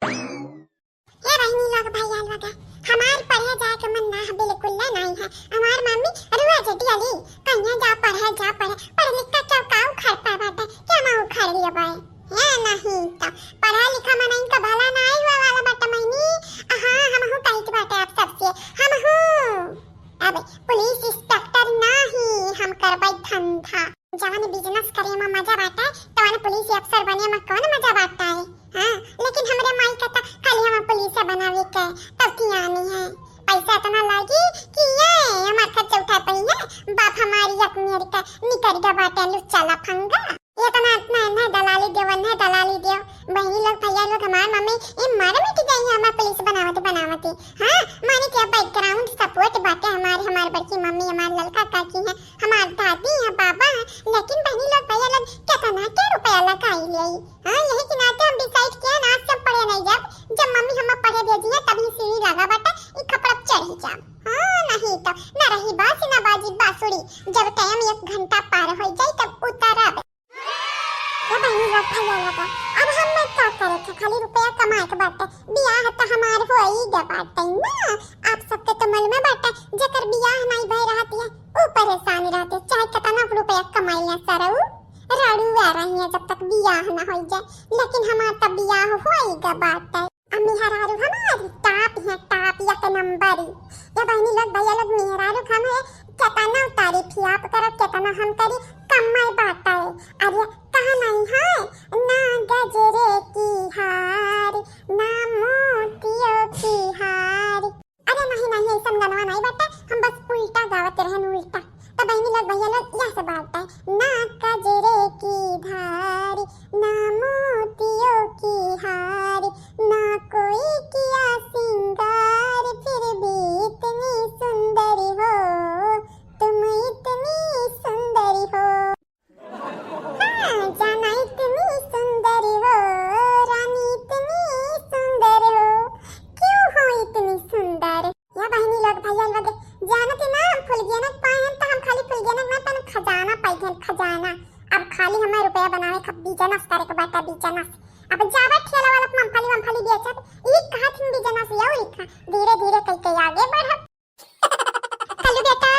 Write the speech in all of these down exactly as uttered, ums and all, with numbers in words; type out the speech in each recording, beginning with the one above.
ए बहिनी लोग, भैया लोग, हमार पढ़े जाए के मन ना है, बिल्कुल ना नहीं है। हमार मम्मी रोज डेली कहिया जा पढ़े, जा पढ़े, पढ़ लिख के क्यों का उखड़ पाए बाटे, क्या मैं उखड़ लिया बाए? ए नहीं तो पढ़ा लिखा मन इनका भला ना आई हुआ वाला बाटे महीनी। हाँ, हम हूँ कही के बाटे आप सबसे, हम हूँ। अब पुलिस इंस्पेक्टर ना ही हम करबै धंधा। जवन बिजनेस करे में मजा बाटे, तवन पुलिस अफसर बने में कौन मजा बाटे? हाँ, लेकिन हमरे माई का त खाली हम पुलिस बनावे के तब की आनी है। पैसा इतना लागी कि ये हमार खर्चा उठा पाई है। बाप हमारी एक मेर का निकल गया बाटे लुच्चा लफंगा। इतना, इतना, इतना दलाली देव, इतना दलाली देव। बहिनी लोग, भैया लोग, हमार मम्मी ये मर मिट गई है हमार पुलिस बनावत, बनावत। हाँ, माने कि बैकग्राउंड सपोर्ट बाटे हमार, हमार बड़की मम्मी, हमार ललका काकी है, हमार दादी है, बाबा है, लेकिन बहिनी लोग, भैया लोग, कितना के रुपया लगाई ले। हाँ, यही के नाते हम डिसाइड किया ना, आज से हम पढ़े नहीं जाब। जब मम्मी हमें पढ़े भेजी है, तभी सीढ़ी लगा बाटे, ई खपड़ा चढ़ी जाब। हाँ, नहीं तो ना रही बांस ना बाजी बांसुरी। जब टाइम एक घंटा पार हो जाए, तब उतरब। ए बहिनी लोग, भैया लोग, अब हम में का करे के, खाली रुपया कमाए के बाटे। बियाह त हमार होई गे बाटे ना। आप सबके तो मालूम बाटे, जेकर बियाह नहीं भय रहती है, ऊ परेशान रहते, चाहे कितना रुपया कमाई ले सरऊ, रड़ुआ रही है जब तक बियाह ना हो जाए। लेकिन हमार त बियाह होई गे बाटे। अब मेहरारू हमारी टाप है, टाप एक नंबर। या बहिनी लोग, भैया लोग, मेहरारू हम है, केतना तारीफ आप करब, केतना हम करी, कम में बाटे। अरे कहा नहीं है, ना गजरे की हार, ना मोतियों की हार। अरे नहीं, नहीं, ऐसन गनवा नहीं बाटे, हम बस उल्टा गावत रहन, उल्टा। तो बहिनी लोग, भैया लोग, यह से बात है, ना गजरे की धार, ना मोतियों की हार, ना कोई किया सिंगार, फिर भी इतनी सुंदर हो, तुम इतनी सुंदर हो। हाँ, जाना इतनी सुंदर हो, रानी इतनी सुंदर हो, क्यों हो इतनी सुंदर? या बहिनी लोग, भैया लोग, जानत ही ना, हम फुलगेनक पाए हैं, तो हम खाली फुलगेनक ना, तन खजाना पाई हैं, खजाना। अब खाली हमें रुपया बनावे का बिजनेस करे के बाटा, बिजनेस। अब जावा ठेला वाला मूंगफली वमफली बेचत, ई कहत हम बिजनेस यौ लिखा, धीरे धीरे कई के आगे बढ़ब। कल्लू बेटा,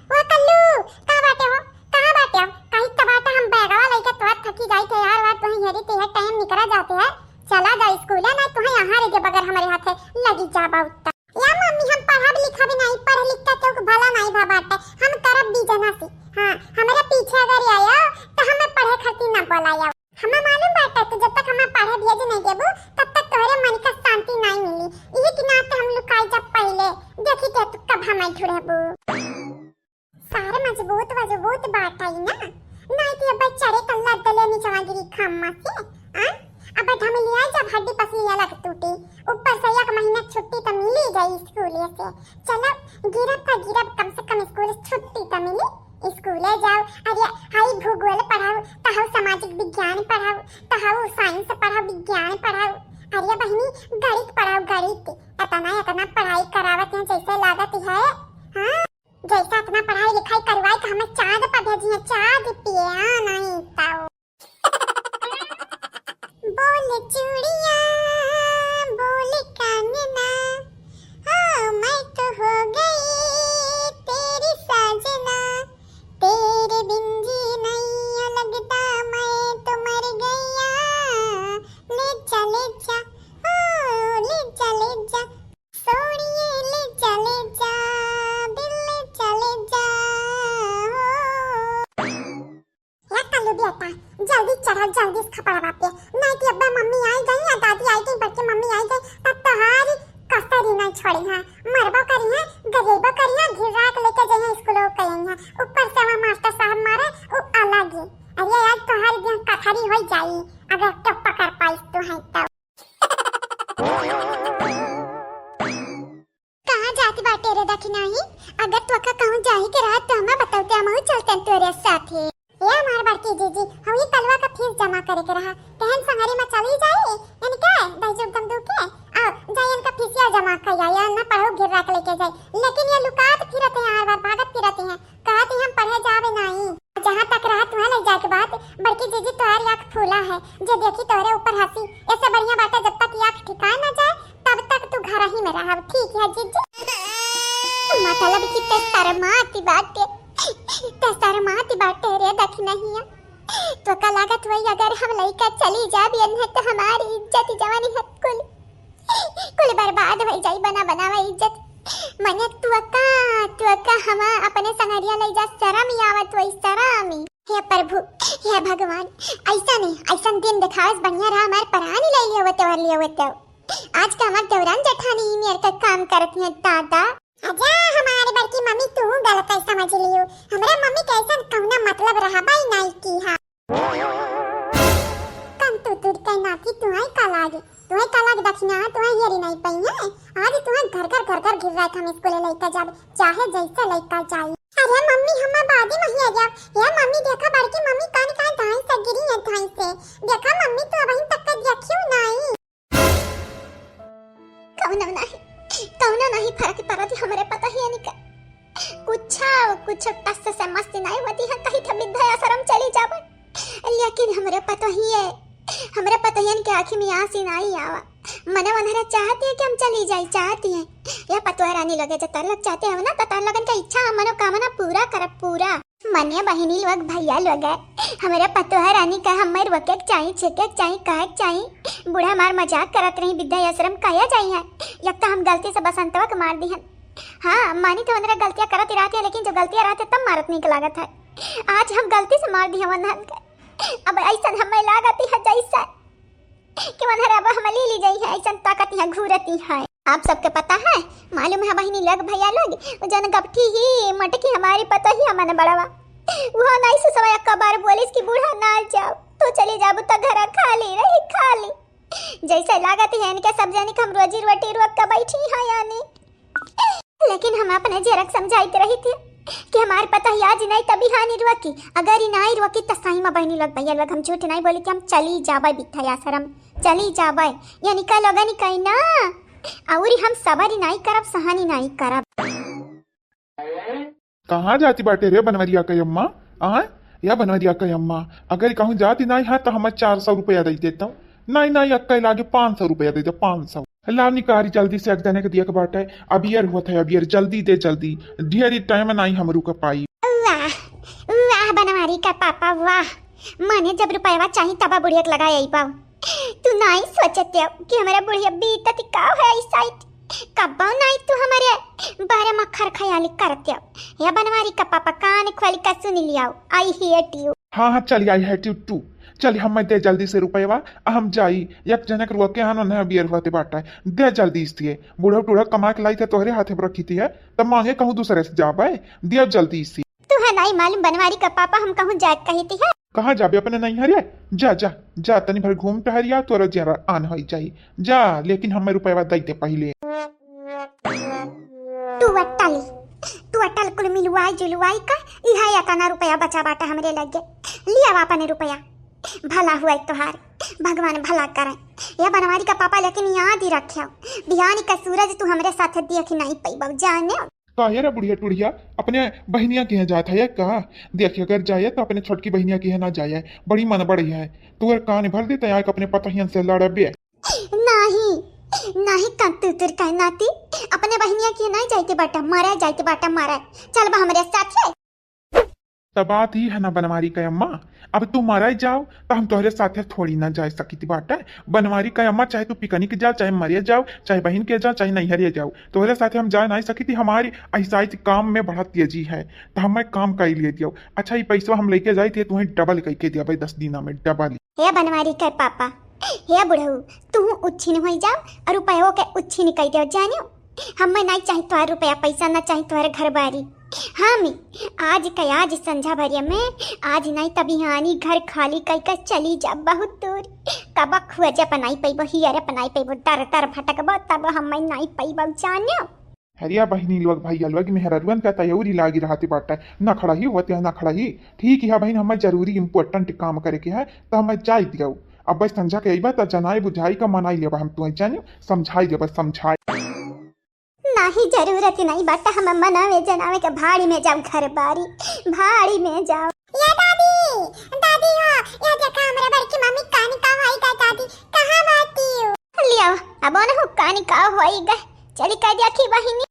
ओ कल्लू, कहाँ बाटे हो? कहाँ बाटे हो? कहीं तो बाटे, हम बैगवा लेके तोहर थकी जाई थे यार, वार तुहें हेरी ते टाइम निकरा जाते है। चला जा स्कूल है ना, तुहें यहाँ रह जे बगैर हमारे हाथे लगी जाबा उत्ता। या मम्मी, हम पढ़ब लिखब नहीं, पढ़ लिख के केहू के भला नहीं भा बाटे। हम करब बिजनेस। हाँ, हमारे पीछे अगर आयो तो हमें पढ़े खातिर ना बोलायो। हमें मालूम बाटे, तू जब तक हमें पढ़े भेज नहीं देबू, तब तक तोहरे मन का शांति नहीं मिली। इही के नाते हम लुकाई जब पहले, देखी ते तू कब हमें ढूंढबू। सारे मजबूत वजबूत बाटे ना, नहीं तो अब चढ़े कल्ला दले निचवा गिरी खम्मा से, आ? अब ढमलिया जब हड्डी पसलिया लग टूटी, ऊपर से एक महीना छुट्टी तो मिली गई स्कूल से। चलो, गिरब तो गिरब, कम से कम स्कूल से छुट्टी तो मिली। स्कूले जाओ, अरे हाई भूगोल पढ़ाओ, तो हाउ सामाजिक विज्ञान पढ़ाओ, तो हाउ साइंस पढ़ाओ, विज्ञान पढ़ाओ। अरे बहिनी, गणित पढ़ाओ, गणित। इतना, इतना पढ़ाई करावत हैं जैसे लागत है, हाँ, जैसे इतना पढ़ाई लिखाई करवाई के हमें चाँद पर भेजी है, चाँद पे, हाँ, नहीं तो। बोल चूड़िया, बोल कंगना, ओ मैं तो हो गई तेरी साजना, तेरे बिन जी नहीं लगता, मैं तो मर गया, ले जा, ले जा, ओ ले जा, ले जा, सोनिए ले जा, ले जा, दिल ले जा, ले जा, ओ। या कल्लू बेटा, जल्दी चढ़ल, जल्दी से खपड़वा पे, नहीं कि अब्बे मम्मी आई गई या दादी आई गई, बड़की मम्मी आई गई, तब तोहारी कसरी नहीं छोड़ी है, मरबो करी है, गरेबो करी है, घिरा के लेके जाइए स्कूल कहीं है, ऊपर से वहाँ मास्टर साहब मारे, उ अलग ही। अरे आज तोहारी दिन कथरी हो जाई, अगर तो पकड़ पाइस तू है तो। कहाँ जाती बाटे रे दखिनाही? अगर तोका कहूँ जाही के रहत तो हमें बतौते, हमहू चलते तोरे साथे। ए हमार बड़की जीजी, हम ई कलवा का फीस जमा करे के रहा, कहन संगरी में चली जाई, इनके दही चूड़ दम दू के, आओ जाई इनका फीसिया जमा कर आई, ना पढ़ो गिरा के लेके जाई, लेकिन ये लुकात फिरत हैं, हर बार भागत फिरत हैं। कहत ही हम पढ़े जावे नाई। जहाँ तक रहा तुहें ले जाए के बात, बड़की जीजी तोहार आँख फूला है, जे देखी तोहरे ऊपर हंसी। ऐसे बढ़िया बात है जब तक आँख ठिकाए ना अब ठीक है जीजी। मतलब कि ते शर्माती बाटे, ते शर्माती बाटे रे दखिनहिया। तोका लागत होई अगर हम लइका चली जाब एन्हे त हमारी इज्जत जवानी हत कुल, कुल बर्बाद होइ जाई, बना बनावा इज्जत। मने तोका, तोका हम अपने संगरिया लइ जा, शरम ही आवत होई, शरम ही। हे प्रभु, हे भगवान, ऐसा नहीं, ऐसा दिन देखावस बढ़िया रहा, हमार परान ले लियो वो त्योहार लियो वो त्योहार। आज का हमार देवरान जेठानी ई मेर का काम करत हैं दादा। अच्छा, हमारे बड़की मम्मी तू गलत है समझ लियो। हमरा मम्मी के ऐसा कौना मतलब रहा बाई नाई की हा। कन तू तुर के नाती तुहै का लागे, तुहै का लागे दखिना, तुहै हेरी नाई पइया। आज तुहै घर घर घर घर घिर्रात हम स्कूल लइका जाब, चाहे जैसे लइका जाई। अरे मम्मी, हम बादी महिया जाब। हे मम्मी, देखा बड़की मम्मी कान कान धाई से गिरी है धाई से। देखा मम्मी, तू अबहिन तक के देखियो नाई। कौनो नहीं, कौनो नहीं फरक परत हमरे पतोहियन के। कुछ, कुछ टस से मस्ती नहीं होती है, कही थे वृद्धाश्रम चली जाबे। लेकिन हमरे पतोहिए, हमरे पतोहियन के आँखी में आँसी नहीं आवा। मने वनहरा चाहती है कि हम चली जाई, चाहती है। या पतोह रानी लगे जे तार लोग चाहते हैं ना, तो तार लोगन का इच्छा, मनोकामना पूरा करब, पूरा। मने बहिनी लोग, भैया लोग, हमरे पतोह रानी का हमें रोके के चाही, छेके के चाही, कहे के चाही। बूढ़ा मार मजाक करत रही, वृद्धाश्रम काहे जाई है? एक तो हम गलती से बसंतवा के मार दिहन। हाँ, मानी तो वनहरा गलतियाँ करत ही रहती है, लेकिन जो गलतियाँ रहते तब मारत नीक लागत है। आज हम गलती से मार दिहन वनहन के। अब ऐसन हमें लागत है जैसे कि वनहरा अब हम ले ली जाई है, ऐसन ताकत यहाँ घूरती है। आप सबके पता है, मालूम है बहिनी लोग, भैया लोग, वो जन गपठी ही मटकी हमारी पतोहिया मन बड़वा, वो नहीं सुसवा एक बार बोलिस कि बूढ़ा ना जाओ, तो चली जाबू तो घर खाली रही, खाली। जैसे लागत है इनके सब जनी के हम रोजी रोटी रोक के बैठी है यानी। लेकिन हम अपने जेरक समझाइत रही थी कि हमार पतोहिया आज नहीं तभी हानि रोकी, अगर ही नहीं रोकी तो सही में बहिनी लोग, भैया लोग, हम झूठ नहीं बोली कि हम चली जाबे वृद्धाश्रम, चली जाबे। यानी का लोगन कही ना, और हम सबर ही नहीं करब, सहन ही नहीं करब। कहाँ जाती बाटे रे बनवरिया के अम्मा? आय, या बनवरिया के अम्मा, अगर कहूँ जाती नहीं है तो हम चार सौ रुपया दे देता हूँ। नहीं, नहीं, अक्का लागे पाँच सौ रुपया दे दे, पाँच सौ। लाव निकारी जल्दी से एक जने के दिया के बाटे, अबियर हुआ था, अबियर जल्दी दे, जल्दी, ढेरी टाइम नहीं हम रुक पाई। वाह, वाह बनवारी का पापा, वाह। माने जब रुपयवा चाही तब बुढ़िया के लगाए आई पाओ। तू नाई सोचते हो कि हमारा बुढ़िया बीतत का है इस साइड? कब्बो नाई तू हमारे बारे में खर ख्याली करते हो। या बनवारी का पापा कान खोल के सुन लियाओ, I hate you। हाँ, हाँ, चली, I hate you too। चली, हम दे जल्दी से रुपयवा, हम जाई। एक जनक रुआ के हन, उन्हें बियर हुआ ते बाटा। दे जल्दी से। बूढ़ा टूढ़ा कमा के लाई थे तोहरे हाथे पर रखी थी है, तब मांगे कहूँ दूसरे से जाबे। दे जल्दी से। तू है नाई मालूम बनवारी का पापा, हम कहूँ जाए कही थी है। कहाँ जाबे अपने नैहरे? जा, जा, जा, तनी भर घूम टहरिया, तोरा जरा आन होई जाई। जा, लेकिन हमें रुपयवा दे दे पहिले। तू अटल, तू अटल कुल मिलवाई जुलवाई का, इहा एतना रुपया बचा बाटा हमरे लगे। लिया अपने रुपया, भला हुआ तोहार, भगवान भला करे। या बनवारी का पापा लेकिन याद ही रखे, बिहानी का सूरज तू हमरे साथ देख नहीं पैबा, जाने। काहे रे बुढ़िया टुढ़िया, अपने बहिनिया के यहाँ जात है का? देखिए, अगर जाए तो अपने छोटकी बहिनिया के यहाँ ना जाए, बड़ी मन बढ़िया है। तू अगर कान भर दे तो आके अपने पतहियन से लड़बे। नहीं, नहीं, कंतुतुर का नाती, अपने बहिनिया के नहीं जाइते बाटा, मारा जाइते बाटा, मारा। चल बा हमरे साथे। त बात ही है ना बनवारी का अम्मा, अब तू मरे जाओ तो हम तोहरे साथे थोड़ी ना जा सकित बाटे। बनवारी का अम्मा, चाहे तू पिकनिक जाओ, चाहे मरे जाओ, चाहे बहिन के जाओ, चाहे नैहरे जाओ, तोहरे साथे हम जा नहीं सकित। हमारी ऐसा काम में बड़ा तेजी है, तो हमें काम कर लिए दियो। अच्छा, ये पैसवा हम लेके जाई थे, तुम्हें डबल करके दिया भाई, दस दिना में डबल। हे बनवारी के पापा, हे बुढ़ऊ, तू उच्छिन हो जाओ और रुपयो के उच्छिन कर दो, जानियो। हमें नहीं चाही तोहर रुपया पैसा, ना चाही तोहर घर बारी। हम आज के आज संझा भरिया में, आज नहीं तब बिहानी घर खाली कई के चली जा बहुत दूर। कब खुआ जब नहीं पैबो, हियर अपनाई पैबो, दर दर भटकबो, तब हमें नहीं पैबो जानियो। हरिया बहिनी लोग, भैया लोग, मेहररुअन का तयौरी लागी रहती बाटे, नखड़ा ही होते हैं, नखड़ा ही। ठीक है बहिन, हमें जरूरी important काम करे के है, तो हमें जाए दियो। अब बस संझा के अइबा, तो जनाए बुझाई का मनाई लेबा हम, तुम्हें जानियो, समझाई देबा, समझाई। नाही जरूरत नहीं बाटा हम मनावे जनावे के, भाड़ी में जाओ घर बारी, भाड़ी में जाओ। या दादी, दादी हो, या देखा हमरे बड़की मम्मी कानी का होई गा दादी, कहाँ बाटी हो? लियाओ, अब ओनहु कानी का होई गा, चली कह देखी बहिनी।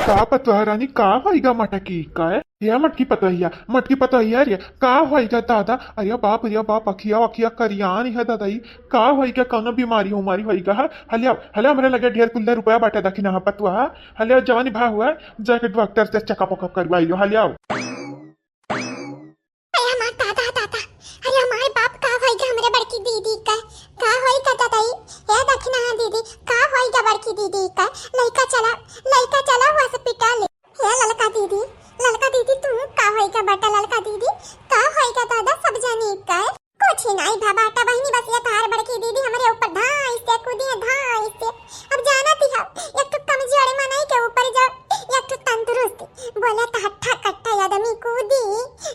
का पतोह रानी, का होइगा मटकी का? या मटकी पतोहिया, मटकी पतोहिया रे, का होइगा दादा? अरे बाप, अरे बाप, अखिया, अखिया करियान है दादा ई। का होइगा, कौनो बीमारी उमारी होइगा है? हलिया, हलिया हमरे लगे ढेर कुल्ला रुपया बाटे दखिना है पतोह। हलिया जवानी भा हुआ, जाके डॉक्टर से चेकअप वेकअप करवाई लो, हलिया। अरे हमार दादा, दादा, अरे हमार बाप, का होइगा हमरे बड़की दीदी का? का होइगा दादा ई? ए दखिना दीदी, का होइगा बड़की दीदी का? लइका चला, लइका चला हॉस्पिटल। ए ललका दीदी, ललका दीदी, तू का होइगा बेटा? ललका दीदी, का होइगा दादा? सब जानी का? कुछ नहीं भा बाटा बहिनी, बस ये तोहार बड़की दीदी हमरे ऊपर धाई से कूदी है, धाई से। अब जानत ही हो, एक ठो कमजोर मनई के ऊपर जो एक ठो तंदुरुस्त बोले तो हट्ठा कट्ठा आदमी कूदी,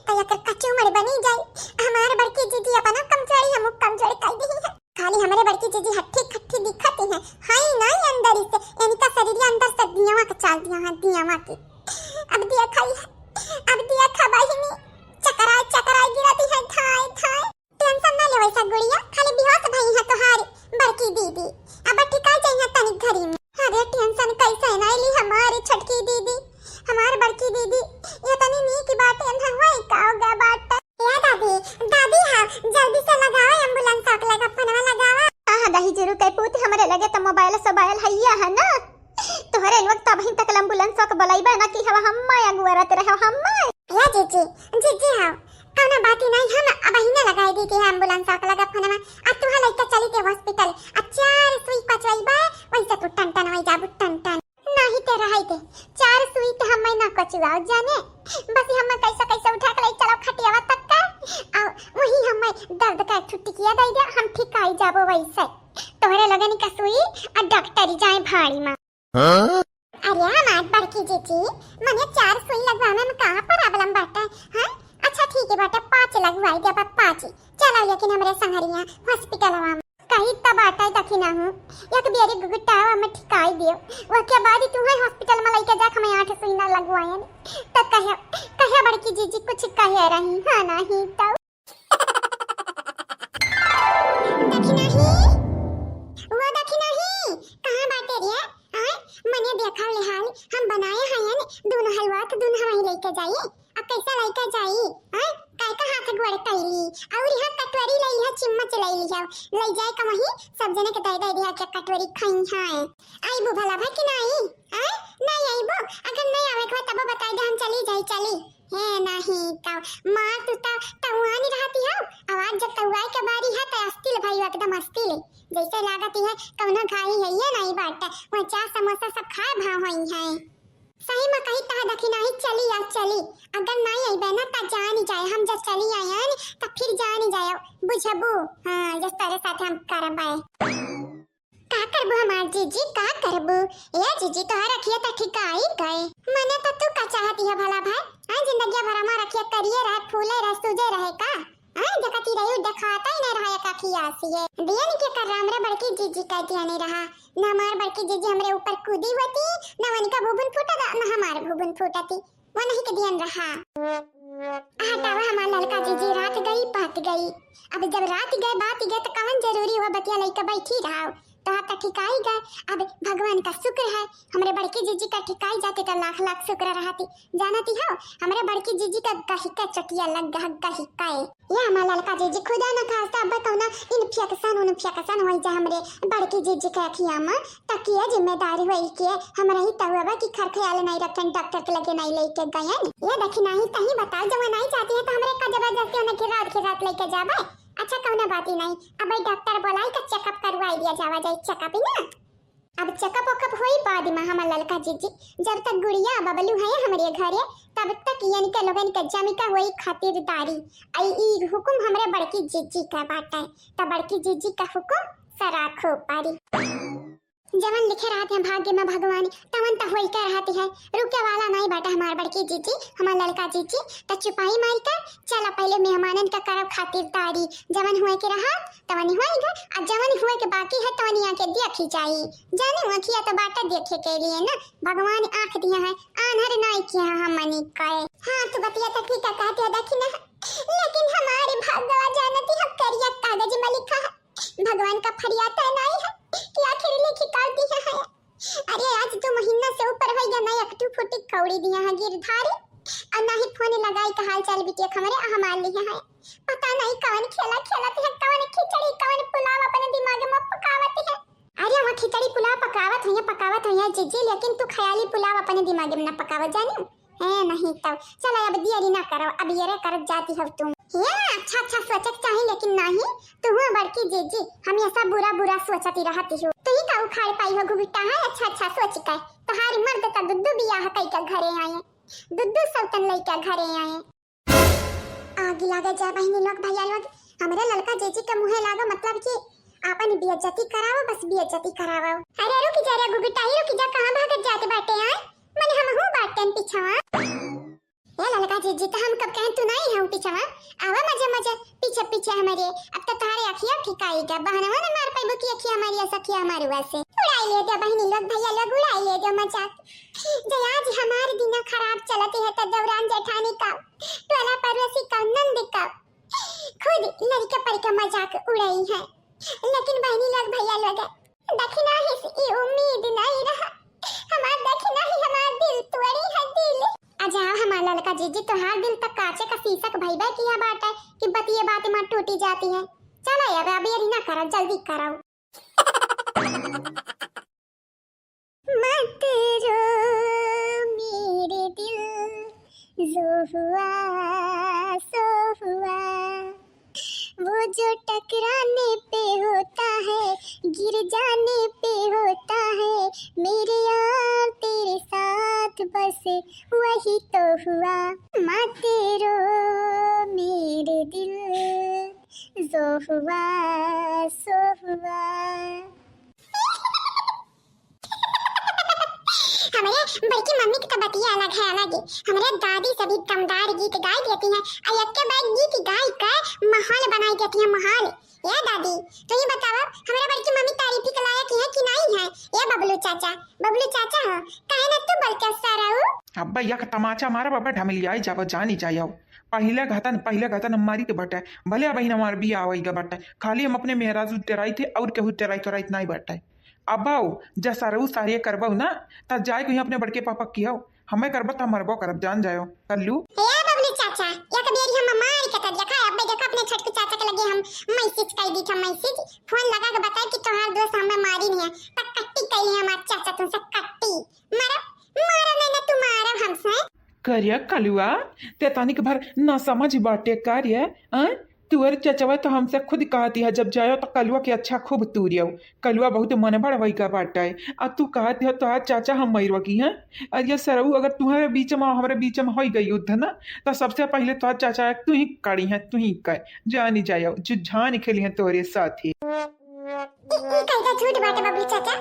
तो एकर कचूमर बनी जाई। हमार बड़की जीजी अपना कमजोरी हम कमजोर कर दी है। खाली हमरे बड़की जीजी हट्ठी कट्ठी दिखत ही है, हाय नहीं अंदर से, इनका शरीर अंदर से दियावा के चाल दिया है, दियावा के। अब देखा ही है, अब देखा बहिनी, चकराए चकराए गिरती है, धाय धाय। टेंशन ना लेवे सा गुड़िया, खाली बेहोश भई है तोहार बड़की दीदी, अब ठिका जाई है तनिक घड़ी में। अरे टेंशन कैसे ना ली हमारी छोटकी दीदी, हमार बड़की दीदी, ये तनी नीक बाटे ना होए का हो गया बाटे। ए दादी, दादी हाँ, जल्दी से लगावा एम्बुलेंस के लगा, फोनवा लगावा। हाँ हाँ दही जरूर कह पूत, हमरे लगे तो मोबाइल सोबाइल हैया है ना। तोहरे लोग तबहिन तक एम्बुलेंस के बुलाइबे ना कि हवा हम्मा अगुआ रहते रहे हम्मा। ए जीजी, जीजी हाँ, कौनो बात ही नहीं, हम अबहिने लगाई दी थी एम्बुलेंस के लगा फोनवा। आ तू लइका चली के हॉस्पिटल, आ चार सुई कचवाई बा, वैसे तू टन टन हो जाबू, टन टन। नहीं ते रहाई दे, चार सुई ते हमें ना कचवाओ जाने, बस हमें कैसे कैसे उठा के ले चलो खटियावा तक का, आ वही हमें दर्द का एक छुट्टी किया दे दे, हम ठीक आई जाबो वैसे। तोहरे लगन का सुई आ डॉक्टरी जाए भाड़ी में। हाँ? अरे हमार बड़की जीजी, मने चार सुई लगवावे में का प्रॉब्लम बाटे, हाँ? अच्छा ठीक है बाटे, पाँच लगवाई दे, बस पाँच। चलो लेकिन हमरे संगरिया हॉस्पिटलवा में। कही त बाटे दखिना हूँ, एक बेरी गुगुटावा में ठिकाई दियो, ओके बाद ही तुम्हें हॉस्पिटल में लेके जाके हमें आठ सुई ना लगवायन। तो कहे, कहे बड़की जीजी कुछ कहे रही, हाँ नहीं तो। दखिना ही, वो दखिना ही, कहाँ बाटे रे? आय, मने देखा ले हाल, हम बनाए हयन, दोनों हलवा तो दोनों हवाई लेके जाई। अब कैसा लेके जाई? आय, काय का हाथ गोड़ कैली? और यहाँ कटोरी ले लिया, चिम्मच ले लिया, ले जाए का वहीं सब जने के दे दे दिया के कटोरी खाई है। आईबू भला भाई कि नहीं? आय, नहीं आईबू? अगर नहीं आवे के बाद तब बताई दे, हम चली जाई, चली। हे नाही तो मार तू तो तउआनी रहती हो, आवाज जब तउआई के बारी है तो अस्तिल भाई एकदम अस्तिल, जैसे लागत है कौनो घाही है ये नहीं बाटे, वह चार समोसा सब खाए भाव होई है। सही में कही तह दखिना ही चली या चली, अगर नहीं अइबे ना त जानी जाए, हम जब चली आयन त फिर जानी जाए, बुझबू? हाँ, जस तोरे साथ हम करबे। का करबू हमार जीजी, का करबू? ए जीजी, तोहार अखिया त ठिकाई गए। मने त तू का चाहती है भला भाई? हाँ, जिंदगिया भर हमार अखिया करिए रहे, फूले रहे, सूजे रहे का? हाँ, देखती रही, देखाता ही नहीं रहा एक अखिया से ये। दियन के कर हमरे बड़की जीजी का दिया नहीं रहा। न हमार बड़की जीजी हमरे ऊपर कूदी होती, न उनका भूबुन फूटा, न हमार भूबुन फूटती। वो नहीं के दियन रहा। हटावा हमार ललका जीजी, रात गई, बात गई। अब जब रात गए, बात गए, तो कवन जरूरी हुआ बतिया लइका बैठी रहा। तो हाथ ठिकाई गए। अब भगवान का शुक्र है, हमरे बड़की जीजी का ठिकाई जाते तो लाख लाख शुक्र रहती। जानती हो, हमरे बड़की जीजी का गही का चटिया लग गह, गही का। ये हमार ललका जीजी खुदा न खास्ता अब कौना इन्फेक्शन उन्फेक्शन होई जा हमरे बड़की जीजी के अखिया में, त के जिम्मेदारी होई के हमरा ही तहुआ बा कि खर ख्याल नहीं रखन, डॉक्टर के लगे नहीं लेके गयन। ये देखी नहीं तही बताओ, जब नहीं चाहती है तो हमरे का जबरदस्ती उन्हें खिरात खिरात लेके जाबे। अच्छा कौनो बात ही नहीं, अब डॉक्टर बोलाई का चेकअप करवाई दिया जावा जाए, चेकअप ही ना। अब चेकअप वेकअप होई बाद में हमार ललका जीजी, जब तक गुड़िया बबलू है हमरे घरे तब तक इनके लोगन के जमी का होई खातिरदारी। आई ई हुकुम हमरे बड़की जीजी का बाटे, त बड़की जीजी का हुकुम सराखो पारी। जवन लिखे रहत है भाग्य में भगवान, तवन त होई के रहत है। रुके वाला नहीं बाटे हमार बड़की जीजी, हमार ललका जीजी। त चुपाई मार के चला पहले मेहमानन के करब खातिरदारी। जवन हुए के रहत तवन हुए गए, आ जवन हुए के बाकी है तवन यहाँ के देखी जाई। जाने अखिया तो बाटे देखे के लिए ना, भगवान आँख दिया है, आन्हर नहीं किया है हमनी के। हाँ, तू बतिया तो ठीक है कहती है, देखी ना, लेकिन हमारे भागवा जानती हम करिया कागज में लिखा है। भगवान का फरियाद है नहीं है, कि आखिर लेके काल दिया है। अरे, आज दो महीना से ऊपर होइ गया, ना एक ठो फुटी कौड़ी दिया है गिरधारी, और ना ही फोन लगाई का हाल चाल बिटिया हमरे हमार लिया है। पता नहीं कौन खेला खेलत है, कौन खिचड़ी, कौन पुलाव अपने दिमाग में पकावत है। अरे, वहाँ खिचड़ी पुलाव पकावत है, पकावत है जीजी, लेकिन तू ख्याली पुलाव अपने दिमाग में ना पकावत, जानी? ए, नहीं तो। चलो, अब देरी ना करो, अब ये रे करत जाती हो तुम। ये अच्छा अच्छा सोचक चाही, लेकिन नहीं, तू बड़की जीजी हमेशा बुरा बुरा सोचती रहती हो। तू ही का उखाड़ पाई हो घुघुटा है अच्छा अच्छा सोच के? तोहारी मर्द तो दुद्दू बियाह कई के घरे आए, दुद्दू सौतन लइका घरे आए। आगी लागे जा बहिनी लोग, भैया लोग, हमरे ललका जीजी के मुँहे लागो, मतलब कि आपन बेइज्जती करावो, बस बेइज्जती करावो। अरे रुकी जा रे घुघुटा ही, रुकी जा, कहाँ भागत जात बाटे आए? मने हमहू बाटेन पिछवा। ए ललका जीजी, तो हम कब कहें तू नहीं है पिछवा? आवा मजे मजे पीछे पीछे हमारे। अब तो तोहारे अखिया ठिकाई गया, बहनवा ने मार पाइबो कि अखिया हमारी, ऐसा अखिया हमारे वैसे। उड़ाई ले दे बहिनी लोग, भैया लोग, उड़ाई ले दे मजाक। जे आज हमार दिन खराब चलत है तो दौरान जेठानी का, टोला पड़ोसी का, नंद का, खुद लड़के पर का मजाक उड़ाई है। लेकिन बहिनी लोग, भैया लोग, दखिना ही से ई उम्मीद नहीं रहा। हमार दखिना ही हमार दिल तोड़ी है, दिल। अच्छा, हमार ललका जीजी, तोहार दिल तक कांचे का शीशक भइबे किया बाटे कि बतिये बात में टूटी जाती है। चलो अब, अब ये ना करो, जल्दी करो। मत रो मेरे दिल, जो हुआ सो हुआ। वो जो टकराने पे होता है, गिर जाने पे होता है, मेरे यार तेरे साथ बस वही तो हुआ। मत रो मेरे दिल, जो हुआ सो हुआ। हमरे बड़की मम्मी की तो बतिया अलग है, अलग है। हमरे दादी सभी दमदार गीत गाई देती हैं, और एक के बाद गीत गाई के माहौल बनाई देती हैं, माहौल। ए दादी, तू ही बतावा, हमरे बड़की मम्मी तारीफी के लायक है कि नहीं है? ए बबलू चाचा, बबलू चाचा हो, काहे ना तू बोलते सरऊ? अब्बा, एक तमाचा मारब, अब्बा ढमिलियाई जाबो, जानी जायो। पहिले घतन, पहिले घतन हम मारी के बटे, भले अब हमार बियाह होई गा बटे, खाली हम अपने मेहरारू डेराई थे और केहू डेराई तोराइत नहीं बटे। अब्बा, जा सरऊ सारे करबो ना, तब जाए को अपने बड़के पापा किहो, हमें करबो त मरबो करब, जान जायो, कल्लू। ए बबलू चाचा, एक बेरी हम मार के त देखा, अब्बे देखा अपने छोटकू चाचा के लगे हम मैसेज कर दी था, मैसेज, फोन लगा के बताए कि तोहार दोस्त हमें मारी नहीं है, त कट्टी कही हमार चाचा तुमसे कट्टी। मारा, मारा नहीं ना तू मारा हमसे। करिया कलुआ, ते तनिक भर ना समझ बाटे का रे, हाँ? तुअर चचवा तो हमसे खुद कहती है, जब जायो तो कलुआ के अच्छा खूब तूरियो। कलुआ बहुत मन बड़ होई का बाटे, आ तू कहती है तोहार चाचा हम मरवा की हैं। अरे सरऊ, अगर तुम्हारे बीच में, हमारे बीच में होई गई युद्ध ना, तो सबसे पहले तोहार चाचा तू ही करी है, तू ही कर, जानी जायो, जो जान खेली है तोरे साथ ही। ई, ई कैदा झूठ बाटे बबलू चाचा,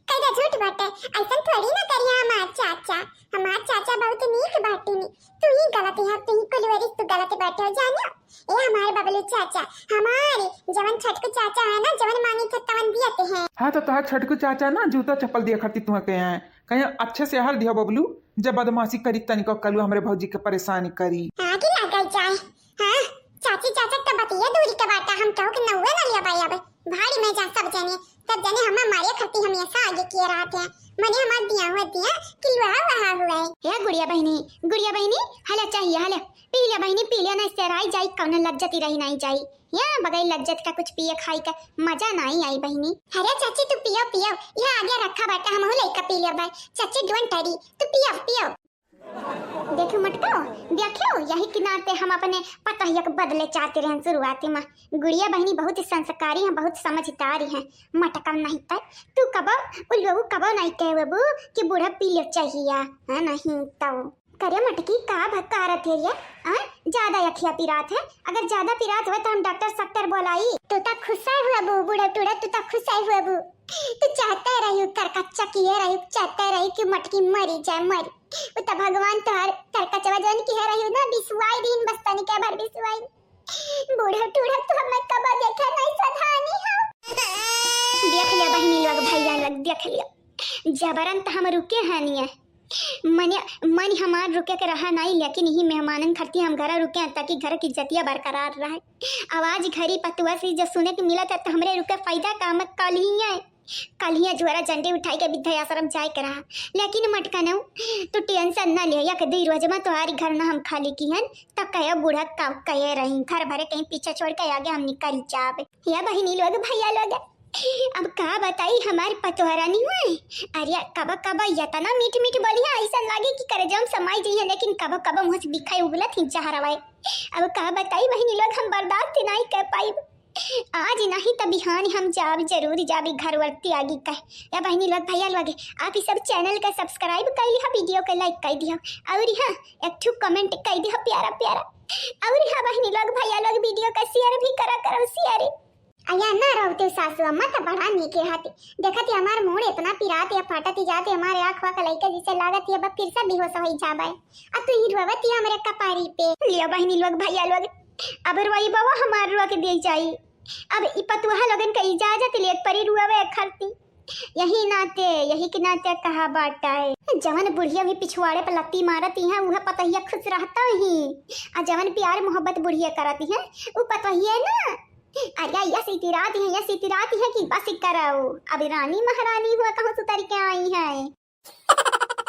कैदा झूठ बाटे। ऐसन थोड़ी ना करिया हमार चाचा। हमार चाचा बहुत नीक बाटे नी। तू ही गलत है, तू ही कुलवरी, तू गलत बाटे हो जानो। ए हमार बबलू चाचा, हमार जवन छोटकू चाचा है ना, जवन मांगी थे तवन दियत है। हाँ, तो तोहार छोटकू चाचा ना जूता चप्पल दिया खातिर तुहा कहे हैं, कहे अच्छे से हर दिया बबलू, जब बदमाशी करी तनिको कलू हमरे भौजी के परेशान करी। आगे लागल जाए। हाँ, चाची चाचा त बतिये दूरी के बाटा, हम केहू के नौवे ना लिया बाई। अब भाड़ी में जा सब जने, सब जने हमें मारे खाती हमेशा आगे किए रहते हैं। मने हमार दिया हुआ दिया कि लोहा वहा हुआ है। हे गुड़िया बहिनी, गुड़िया बहिनी, हला चाहिए, हला। पी ले बहिनी, पी ले, ना सेराई जाई, कौनो लज्जत ही रही नहीं जाई। या बगैर लज्जत का कुछ पिए खाई का मजा नहीं आई बहिनी। अरे चाची तू पियो, पियो, यह आगे रखा बाटा, हमहू लइका पी ले बाई। चाची don't worry, तू पियो, पियो। देखियो मटको, देखियो, यही किनार ते हम अपने पतोहिया के बदले चाहते रहन शुरुआती में। गुड़िया बहिनी बहुत ही संस्कारी हैं, बहुत समझदारी हैं। मटकम नहीं तय, तू कबो, उल्लू कबो नहीं कहे बाबू कि बूढ़ा पी ले चाहिए, हाँ नहीं तो। करे मटकी का भकारत है ये, हाँ? ज्यादा अखिया पिरात है, अगर ज्यादा पिरात हुआ तो हम डॉक्टर सक्टर बोलाई। तू तो खुश है हुआ बू, बूढ़ा टूढ़ा, तू तो खुश है हुआ बू। तू चाहते रही कर कच्चा किए रही, चाहते रही कि मटकी मरी जाए, मरी। वो तो भगवान तोहर तरकचवा जवन किहे रही ना, बिसुआई दिन बस तनिके भर बिसुआई। बूढ़ा टूढ़ा तो हमें कबो देखे नहीं सधानी हो। देख लिया बहिनी लोग, भैया लोग, देख लिया। जबरन तो हम रुके हनिए। मने, मन हमार रुके के रहा नहीं, लेकिन यही मेहमानन खरती हम घर रुके हैं ताकि घर की इज्जतिया बरकरार रहे। आवाज घरी पतुआ से जो सुने के मिला था तो हमरे रुके फायदा का, हम कल ही आए। कलिया झोरा झंडी उठाई के वृद्धाश्रम जाए के रहा, लेकिन मटकनऊ, तू tension न लिया, एक दुई रोज मा तोहारी घर न हम खाली किहन, त कहे बूढ़ा का कहे रही, घर भरे कहीं पीछे छोड़ के आगे हम निकल जाबे। या बहिनी लोग, भैया लोग, अब का बताई हमार पतोहरानी हुए। अरे कब कब यतना मीठ मीठ बोली है, ऐसा लागे कि करेजा में समाई जइहे, लेकिन कब कब मुँह से बिखाई उगलत ही जहर आवे। अब का बताई बहिनी लोग, हम बर्दाश्त नहीं कर पाई। आज नहीं त बिहान हम जाब, जरूर जाब, ई घर वर त्यागी कह। या बहिनी लोग, भैया लोग, आप ई सब channel के subscribe कर लिहा, video के like कर दिहा, और हाँ, एक ठो comment कर दिहा प्यारा प्यारा। और हाँ बहिनी लोग, भैया लोग, video का share भी करा करो, share। अया ना रहते सासू अम्मा त बड़ा नीक रहती। देखत ही हमार मूड़ इतना पिरात या फाटत ही जात ही, हमारे आँख वाँख लइके जैसे लागत ही अब फिर से बेहोश होई जाबे। अब तू ही रोवत ही हमरे कपारी पे। लिया बहिनी लोग, भैया लोग, अब रोई बाबा हमार रोक दे जाई। अब ई पतुहा लोगन का इजाजत लेत परी रुआवे खरती। यही नाते, यही के नाते कहा बाटा है, जवन बुढ़िया भी पिछवाड़े पर लत्ती मारत ही है, उहे पतहिया खुश रहता ही। आ जवन प्यार मोहब्बत बुढ़िया करत ही है, उ पतहिया ना। अरे यस इतिरात है, यस इतिरात है कि बस करो, अब रानी महारानी हुआ कहूँ सुतर के आई है।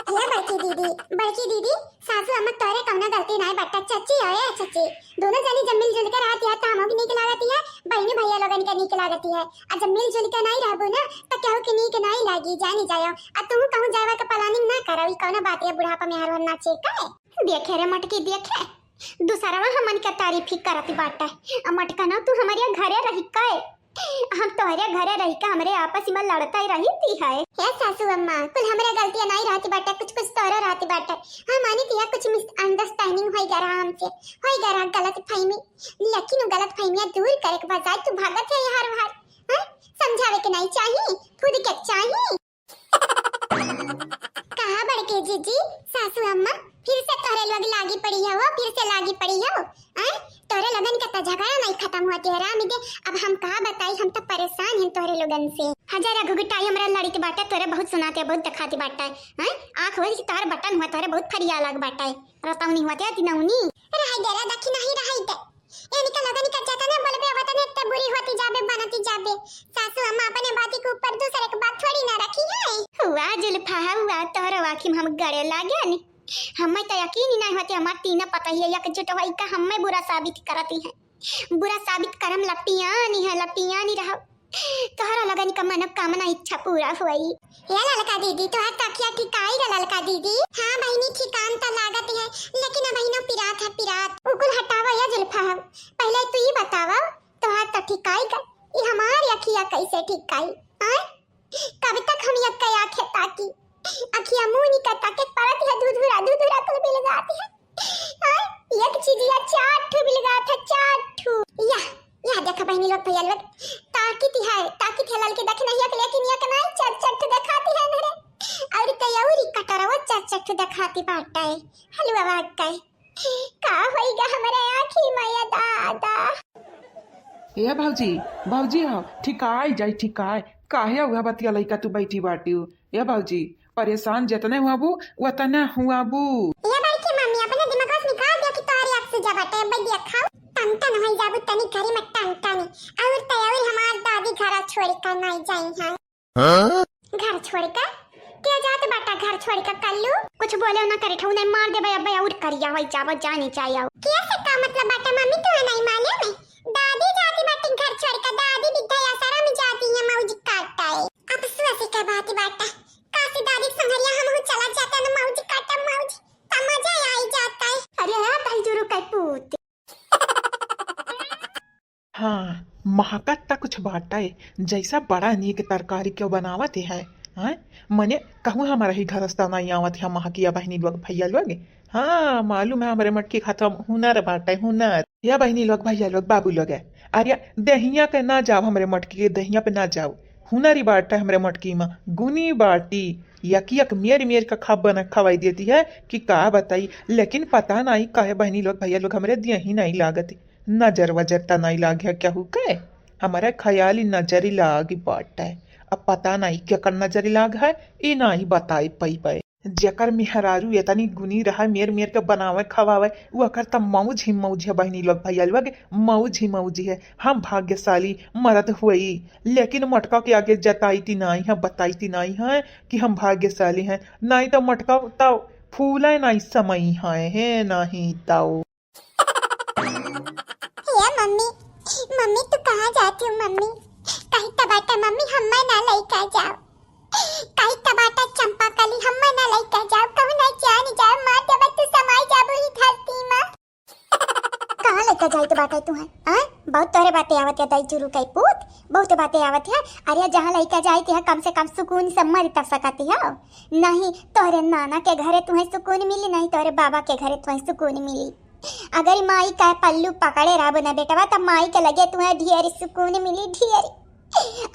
हे बड़की दीदी, बड़की दीदी, सासू अम्मा तोरे कौनो गलती नाई बाटा, चच्ची है, ए चच्ची। दोनों जनी जब मिलजुल के रहती है, त हमहू के नीक लागती है, बहिनी भैया लोगन के नीक लागती है। आ जब मिलजुल के नाई रहबू ना, त केहू के नीक नाई लागी, जानी जायो। आ तुहू कहूँ जावा के planning ना करो, ई कौनो बात है, बुढ़ापा में हर हर नाचे का है? देखे रे मटकी, देखे, दूसरवा हमन के तारीफ ही करत बाटे। आ मटकना, तू हमरे घरे रही के, हम तोहरे घरे रही के हमरे आपस में लड़ते रही ती है। हे सासू अम्मा, कुल हमरे गलतियां नहीं रहती बाटे, कुछ कुछ तोहरो रहती बाटे। हम मानी ती है कुछ misunderstanding होई गा रहा हमसे, होई गा रहा गलत फहमी, लेकिन वो गलत फहमियां दूर करे के बजाय तू भागत है हर बार। हाँ? समझावे के नहीं चाहिए, खुद के चाहिए। कहा बड़के जीजी, सासू अम्मा फिर से तोहरे लोग लागी पड़ी हो, फिर से लागी पड़ी हो। आय, तोहरे लोगन के त झगड़ा नहीं खत्म होती है राम दे। अब हम कहा बताई, हम तो परेशान हैं तोहरे लोगन से। हजार घुघुटाई हमरा लड़ी के बाटे, तोहरे बहुत सुनाते, बहुत दिखाती बाटे। आय, आँख हो कि तोहर बटन हुआ, तोहरे बहुत फरिया लग बाटे। रतौनी हुआ ते दिनौनी। रहाई दे रे दखी नहीं रहाई दे। इनका लगन का जतने बोलबे वतने ते बुरी होती जाबे, बनती जाबे। सासू अम्मा अपने बाती के ऊपर दूसरे के बात थोड़ी ना रखी है। हुआ जुल्फा हुआ, तोहरो आँखी में हम गड़े लागे नी। हमें तो यकीन ही नहीं होते, हमार तीनों पतहिया एकजुट होई का हमें बुरा साबित करती है। बुरा साबित करम लपियानी है, लपियानी रहो। तोहरा लगन का मनोकामना इच्छा पूरा होई। ए ललका दीदी, तोहार तकिया ठिकाई गा ललका दीदी? हाँ बहिनी, ठिकान त लागत है, लेकिन अब बहिनो पिरात है, पिरात। उ कुल हटावा या जुल्फा हम। पहले तू ई बतावा, तोहार त ठिकाई गा, ई हमार अखिया कैसे ठिकाई? आय? कब तक हम यक्का आँखें ताकी? अखिया मुँह निकल ताके परत है, धुधुरा, धुधुरा कुल बिलगात है। आय? एक चीजिया चार ठू बिलगात है, चार ठू। या, या देखा बहिनी लोग, भैया लोग, ताकित है, ताकित है ललकी दखिनहिया के, लेकिन एक नाई चार चार ठू देखाती है नरे। और तयौरी कटरवा चार चार ठू देखाती बाटे। हलवा भाग गए। का होई गा हमरे आँखी में ये दादा? ए भौजी, भौजी हो, ठिकाई जाई, ठिकाई। काहे उहा बतिया लइका तू बैठी बाटिउ? ए भौजी, परेशान जतने हुआबू, वतने हुआबू। ए बड़की मम्मी, अपने दिमाग से निकाल दिया कि तोहरे आँख से जा बाटे, अब दिया खाओ। टन टन होई जाबू तनी घरी में टन टन। और तयौरी हमार दादी घरा छोड़ कर नहीं जाई है। हाँ? घर छोड़ कर? क्या जात बाटा घर छोड़ कर कल्लू? कुछ बोले ना करे, ठऊ नहीं मार देबे, अबे और करिया होई जाबो, जानी चाहिए। क्या से का मतलब बाटा मम्मी, तू नहीं माने में? दादी जाती बाटी घर छोड़ कर, दादी वृद्धाश्रम में जाती है मौज काटे। अब सुअसी का बात बाटा, काशी दादी के संगरिया हम चला जाता ना मौज काटा मौज, त मजा आई जाता है। अरे आ भाई जुरु का पूत। हाँ, महकत त कुछ बाटे, जैसा बड़ा नीक तरकारी क्यों बनावत है, हैं? मने कहूँ हमारा ही घर से नहीं आवत है महकिया बहिनी लोग, भैया लोग। हाँ, मालूम है हमरे मटकी खात हुनर बाटे, हुनर। या बहिनी लोग, भैया लोग, बाबू लोग, अरे दहिया के ना जाओ, हमरे मटकी के दहिया पे ना जाओ। हुनर ही बाटे हमरे मटकी में, गुनी बाटी, यक यक मेर मेर का खा बना खवाई देती है कि का बताई। लेकिन पता नहीं काहे बहिनी लोग, भैया लोग, हमरे दिया ही नहीं लागत। नजर वजर त नाई लाग है केहू के, हमारे ख्याली नजर ही लाग बाटे। अब पता नाई केकर नजर ही लाग है, ई नाई बताई पइबे। जेकर मेहरारू एतनी गुनी रहा, मेर मेर के बनावे खवावे, ओकर त मौज ही मौज है बहिनी लोग, भैया लोग, मौज ही मौज है। हम भाग्यशाली मरद हुई, लेकिन मोटका के आगे जताई ती नाई है, बताई ती नाई है कि हम भाग्यशाली हैं। नाई तो मोटका तो फूले नाई समई है, है नाई तो। ए मम्मी, मम्मी तू कहाँ जाती हो मम्मी? कहीं तो बाटा मम्मी, हम्मे ना लइका जाओ। कहीं तो बाटा चंपा कली, हम्मे ना लइका जाओ, कहूँ ना जान जाओ, मार देबा तू, समाई जाबू ही धरती मा। कहाँ लइका जाई तो बाटा तू है? आय, बहुत तोहरे बातें आवत है दाई चुरू कई पूत, बहुत बातें आवत है। अरे जहाँ लइका जाई तिहाँ कम से कम सुकून से मरी तब सकती हो। नहीं तोहरे नाना के घरे तुहे सुकून मिली, नहीं तोहरे बाबा के घरे तुहे सुकून मिली। अगर ई माई का पल्लू पकड़े रहबो ना बेटवा, त माई के लगे तुहे ढेर सुकून मिली, ढेर।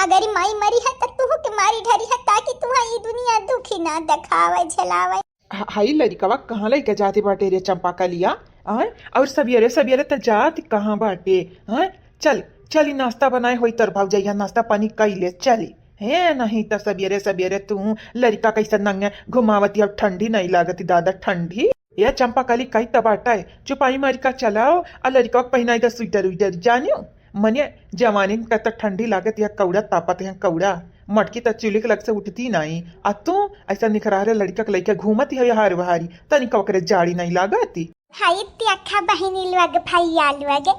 अगर ई माई मरी है, त तुहू के मारी ढरी है, ताकि तुहे ई दुनिया दुखी ना देखावे, झेलावे। ह-, हई लड़िकवा कहाँ लइके जाती बाटे रे चंपा कलिया? आय, और सबियरे सबियरे त जात कहाँ बाटे? आय, चल, चल, ई नाश्ता बनाए होई तोर भौजैया, नाश्ता पानी कई ले, चली। हे, नहीं त सबियरे सबियरे तू लड़िका कैसे नंगे घुमावती, अब ठंडी नहीं लागती दादा, ठंडी। ए चंपा कली, कई त बाटा है, चुपाई मारी का चलाओ, आ लड़िका के पहिनाई द स्वेटर उइटर, जानियो। मने जवानी का त ठंडी लागत या कौड़ा तापत है कौड़ा, मटकी त चूल्हे के लग से उठती नहीं, आ तू ऐसा निखरारे लड़िका के लइके घूमत है हार बहारी, तनिका ओकरे जाड़ी नहीं लागती। हाय त्याखा बहिनी लोग, भैया लोग,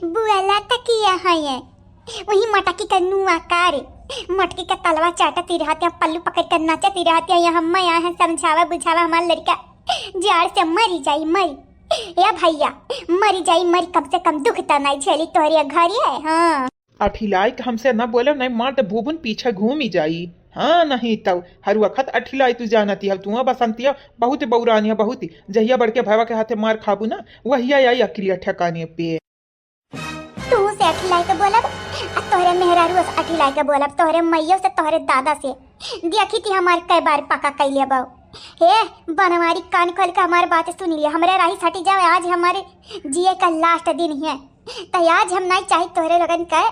बुअला त किया है ये। वही मटकी का नुआ का रे, मटकी का तलवा चाटती रहत या, पल्लू पकड़ कर नाचती रहत या। यहाँ मैं आए हैं समझावा बुझावा, हमार लड़िका जाड़ से मरी जाई, मरी। ए भैया, मरी जाई, मरी, कम से कम दुख त नहीं झेली तोहरे घरी है। हाँ। अठिलाई के हमसे न बोले, नहीं मार त भूबुन पीछे घूमी जाई। हाँ, नहीं तब हर वक्त अठिलाई तू जानती है, तू बसंतिया बहुत बौरानी है, बहुत। जहिया बड़के भैया के हाथे मार खाबू ना, वहिया आई अकिलिया ठिकाने पे। तू से अठिलाई के बोलब, आ तोहरे मेहरारू से अठिलाई के बोलब, तोहरे मैयो से, तोहरे दादा से। देखी थी हमार कई बार पका कैले बाऊ। हे बनवारी, कान खोल के हमार बात सुन लिया, हमरे राही से हटी जाओ, आज हमारे जिए का लास्ट दिन है। त आज हम नहीं चाही तोहरे लोगन के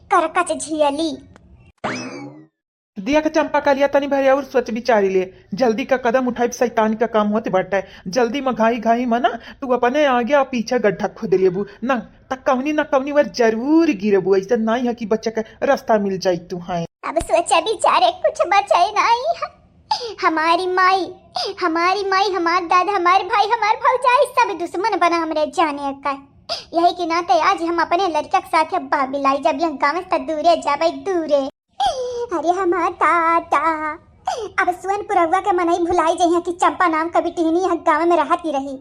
करकच झियली। देख चंपा कलिया, तनी भरे और सोच विचारी ले, जल्दी का कदम उठाई, शैतान का काम होत बाटे। जल्दी में घाई घाई में ना तू अपने आगे और पीछे गड्ढा खोद लेबू ना, त कवनी ना कवनी बार जरूर गिरबू। ऐसे नहीं है कि बच्चे का रास्ता मिल जाई तू है। अब सोचे विचारे कुछ बचे नहीं है। हमारी माई, हमारी माई, हमार दादा, हमार भाई, हमार भौजाई सब दुश्मन बना हमरे जाने का। यही के नाते आज हम अपने लड़का के साथ बाबी लाई जब यह गाँव से दूरे जाबे, दूरे। अरे हमार दादा, अब सोनपुरवा के मनई भुलाई जइहे कि चंपा नाम का बिटिहनी यह गाँव में रहती रही।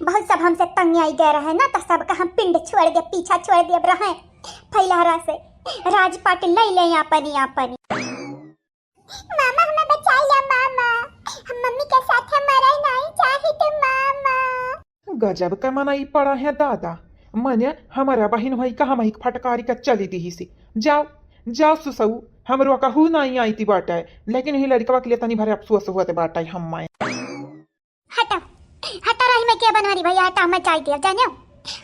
बहुत सब हमसे तंग आई गए रहे ना, तो सबका हम पिंड छोड़ दे, पीछा छोड़ दे। अब रहे फैलहरा से राजपाट ले ले आपनी आपनी। मामा, हमें बचाई ला मामा, हम मम्मी के साथ मरे नहीं चाहित मामा। गजब के मनई पड़ा है दादा, मने हमारा बहिन होई का हम एक फटकारी का चली दी से। जाओ, जाओ सुसऊ, हमरो कहू नहीं आईती बाटे, लेकिन ही लड़कवा के लिए तनी भरे अफसोस होत बाटे हम माए। हटा, हटा रही मैं के बनवारी भैया, हटा, मैं जाई दिया जानियो।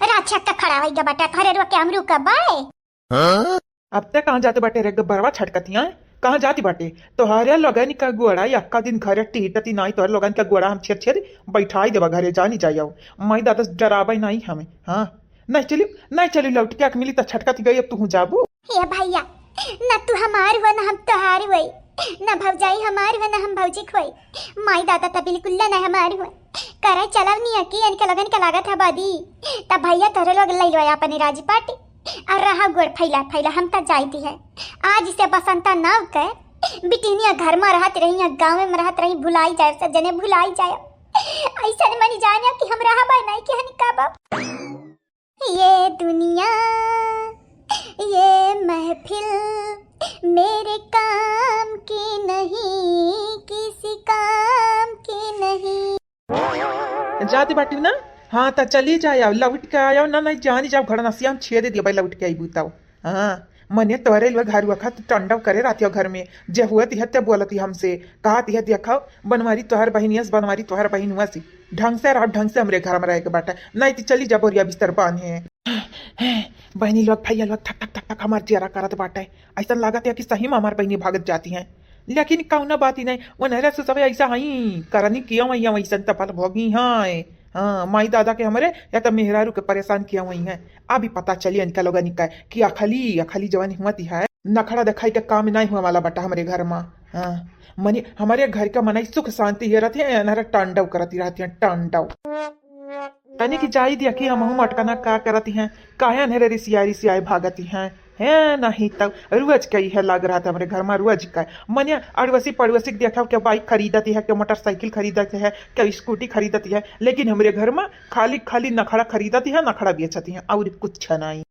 राक्षस का खड़ा होई गया बाटे, घरे रोके हम रुका बाय। हाँ? अब ते कहाँ जाते बाटे रे गब्बरवा छटकतिया? कहाँ जाती बाटे? तोहरे लोगन का गोड़ा यक्का दिन घरे टीटती नाई, तोहरे लोगन का गोड़ा हम छेद छेद बैठाई देबा घरे, जानी जाइयो। माई दादा से डराबे नाई हमें, हाँ? नहीं चली, नहीं चली, लौट के आँख मिली त छटकती गई, अब तू जाबू? ए भैया, न तू हमार हुआ, न हम तोहार हुई, न भौजाई हमार हुआ, न हम भौजी के हुई। माई दादा त बिल्कुल न हमार हुआ। करे चलव नहीं है कि इनके लोगन के लागत है बादी। त भैया तोहरे लोग ले लो अपनी राजी पार्टी। और रहा गोड़ फैला फैला, हम त जाइती है। आज से बसंता नाव के बिटिनिया घर में रहत रही, या गाँव में रहत रही, भुलाई जाए, सब जने भुलाई जाए। ऐसा मनी जाने कि हम रहबे नहीं कि हनी का बाप। ये दुनिया, ये महफिल मेरे काम की नहीं, किसी काम की नहीं। जाते बाटी ना? हाँ, त चली जाए, लौट के आयो ना, नहीं जानी जाओ, घर नसिया हम छेद दिया भाई, लौट के आई बुताओ। हाँ, मने तोहरे लोग घर वखत टंडव करे रहती हो घर में, जे हुआ तिहत्या बोलती हमसे, कहा तिहत देखो, बनवारी तोहर बहिनियस, बनवारी तोहर बहिनुआ सी, ढंग से रह, ढंग से हमरे घर में रहे के बाटे, नहीं तो चली जा बोरिया बिस्तर बांधे। बहनी लोग, भैया लोग, थक, थक, थक, थक हमार जियरा करत बाटे। ऐसा लागत है कि सही में हमार बहनी भागत जाती हैं। लेकिन कौनो बात ही नहीं, उन्हरे से सब ऐसा हई, करनी किया हुई है, वैसन तपल भोगी हैं। हाँ, माई दादा के हमरे या तो मेहरारू के परेशान किया हुई हैं। अभी पता चली इनका लोगन का कि अखली, अखली जवानी हुआ ती है, नखड़ा दिखाई के काम नहीं हुआ वाला बटा हमरे घर में। हाँ, मने हमरे घर का मनई सुख शांति है रहती है, अनहरा तांडव करती रहती है, तांडव। तनी की जाई दिया कि हमहू मटकना का करती हैं, काहे अनहरे रिसियाई रिसियाई भागती हैं। है नहीं तब रोज का इहे लाग रहा था हमरे घर में, रोज का। मने अड़ोसी पड़ोसी के देखा, के बाइक खरीदती है, के मोटरसाइकिल खरीदती है, के स्कूटी खरीदती है, लेकिन हमरे घर में खाली खाली नखड़ा खरीदती है, नखड़ा बेचती है, और कुछ नहीं। ए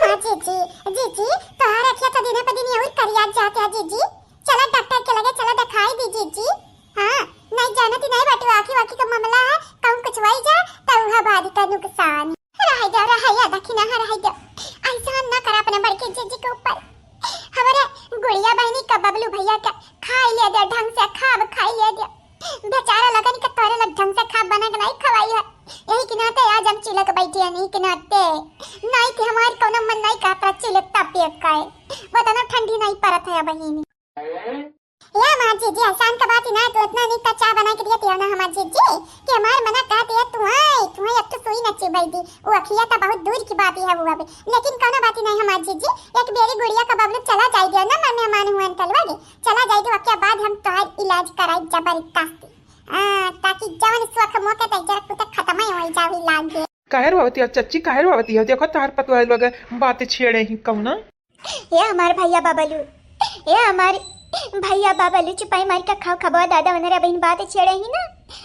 माँ जीजी, जीजी, तोहार अखिया तो दिने पे दिन और करियात जात है जीजी। चला डॉक्टर के लगे, चला दिखाई दी जीजी। हाँ, नहीं जानती नहीं बाटू, आँखी वाँखी का मामला है, कहूँ कुछ वही जा, तो वह बाद का नुकसान। रह जाओ, रह जाओ, दखिना है, रह जाओ। ऐसा ना करा अपने बड़के जीजी के ऊपर। हमारे गुड़िया बहनी का बबलू भैया का खाई ले दे ढंग से, खाब खाई ले दे। बेचारा लगन के तोरे लग ढंग से खाब बना के नहीं खवाई है। यही के नाते आज हम चिलक बैठे हैं, यही के नाते। नहीं कि हमारी कोनो मन नहीं कहता चिलक तब पियत का है। वो तो ना ठंडी नहीं परत है बहिनी। या माँ जीजी, एहसान का बात ही ना, तू इतना नीक का चाह बना के दिया तिया ना हमार जीजी, कि हमार मना कहत है, तू आई, तू आई, अब तो सुई न चिबाई दी। वो अखिया तो बहुत दूर की बात ही है वो अबे, लेकिन कोनो बात ही नहीं हमार जीजी। एक बेरी गुड़िया का बबलू चला जाई दिया ना, मैं मेहमान हुआ कलवा दे, चला जाई दिया, ओके बाद हम तोहार इलाज कराई जबरदस्ती। हाँ, ताकि जवन सुख मोके तक जरा कुछ खत्म ही हो जावे लागे। काहे रोवती हो चच्ची, काहे रोवती हो? देखो तोहार पतोह लोग बात छेड़े ही कौना। ए हमार भैया बबलू, ए हमार भैया बबलू, चुपाई मार के खाओ खबवा दादा, वनरे बहिन बात छेड़े ही ना।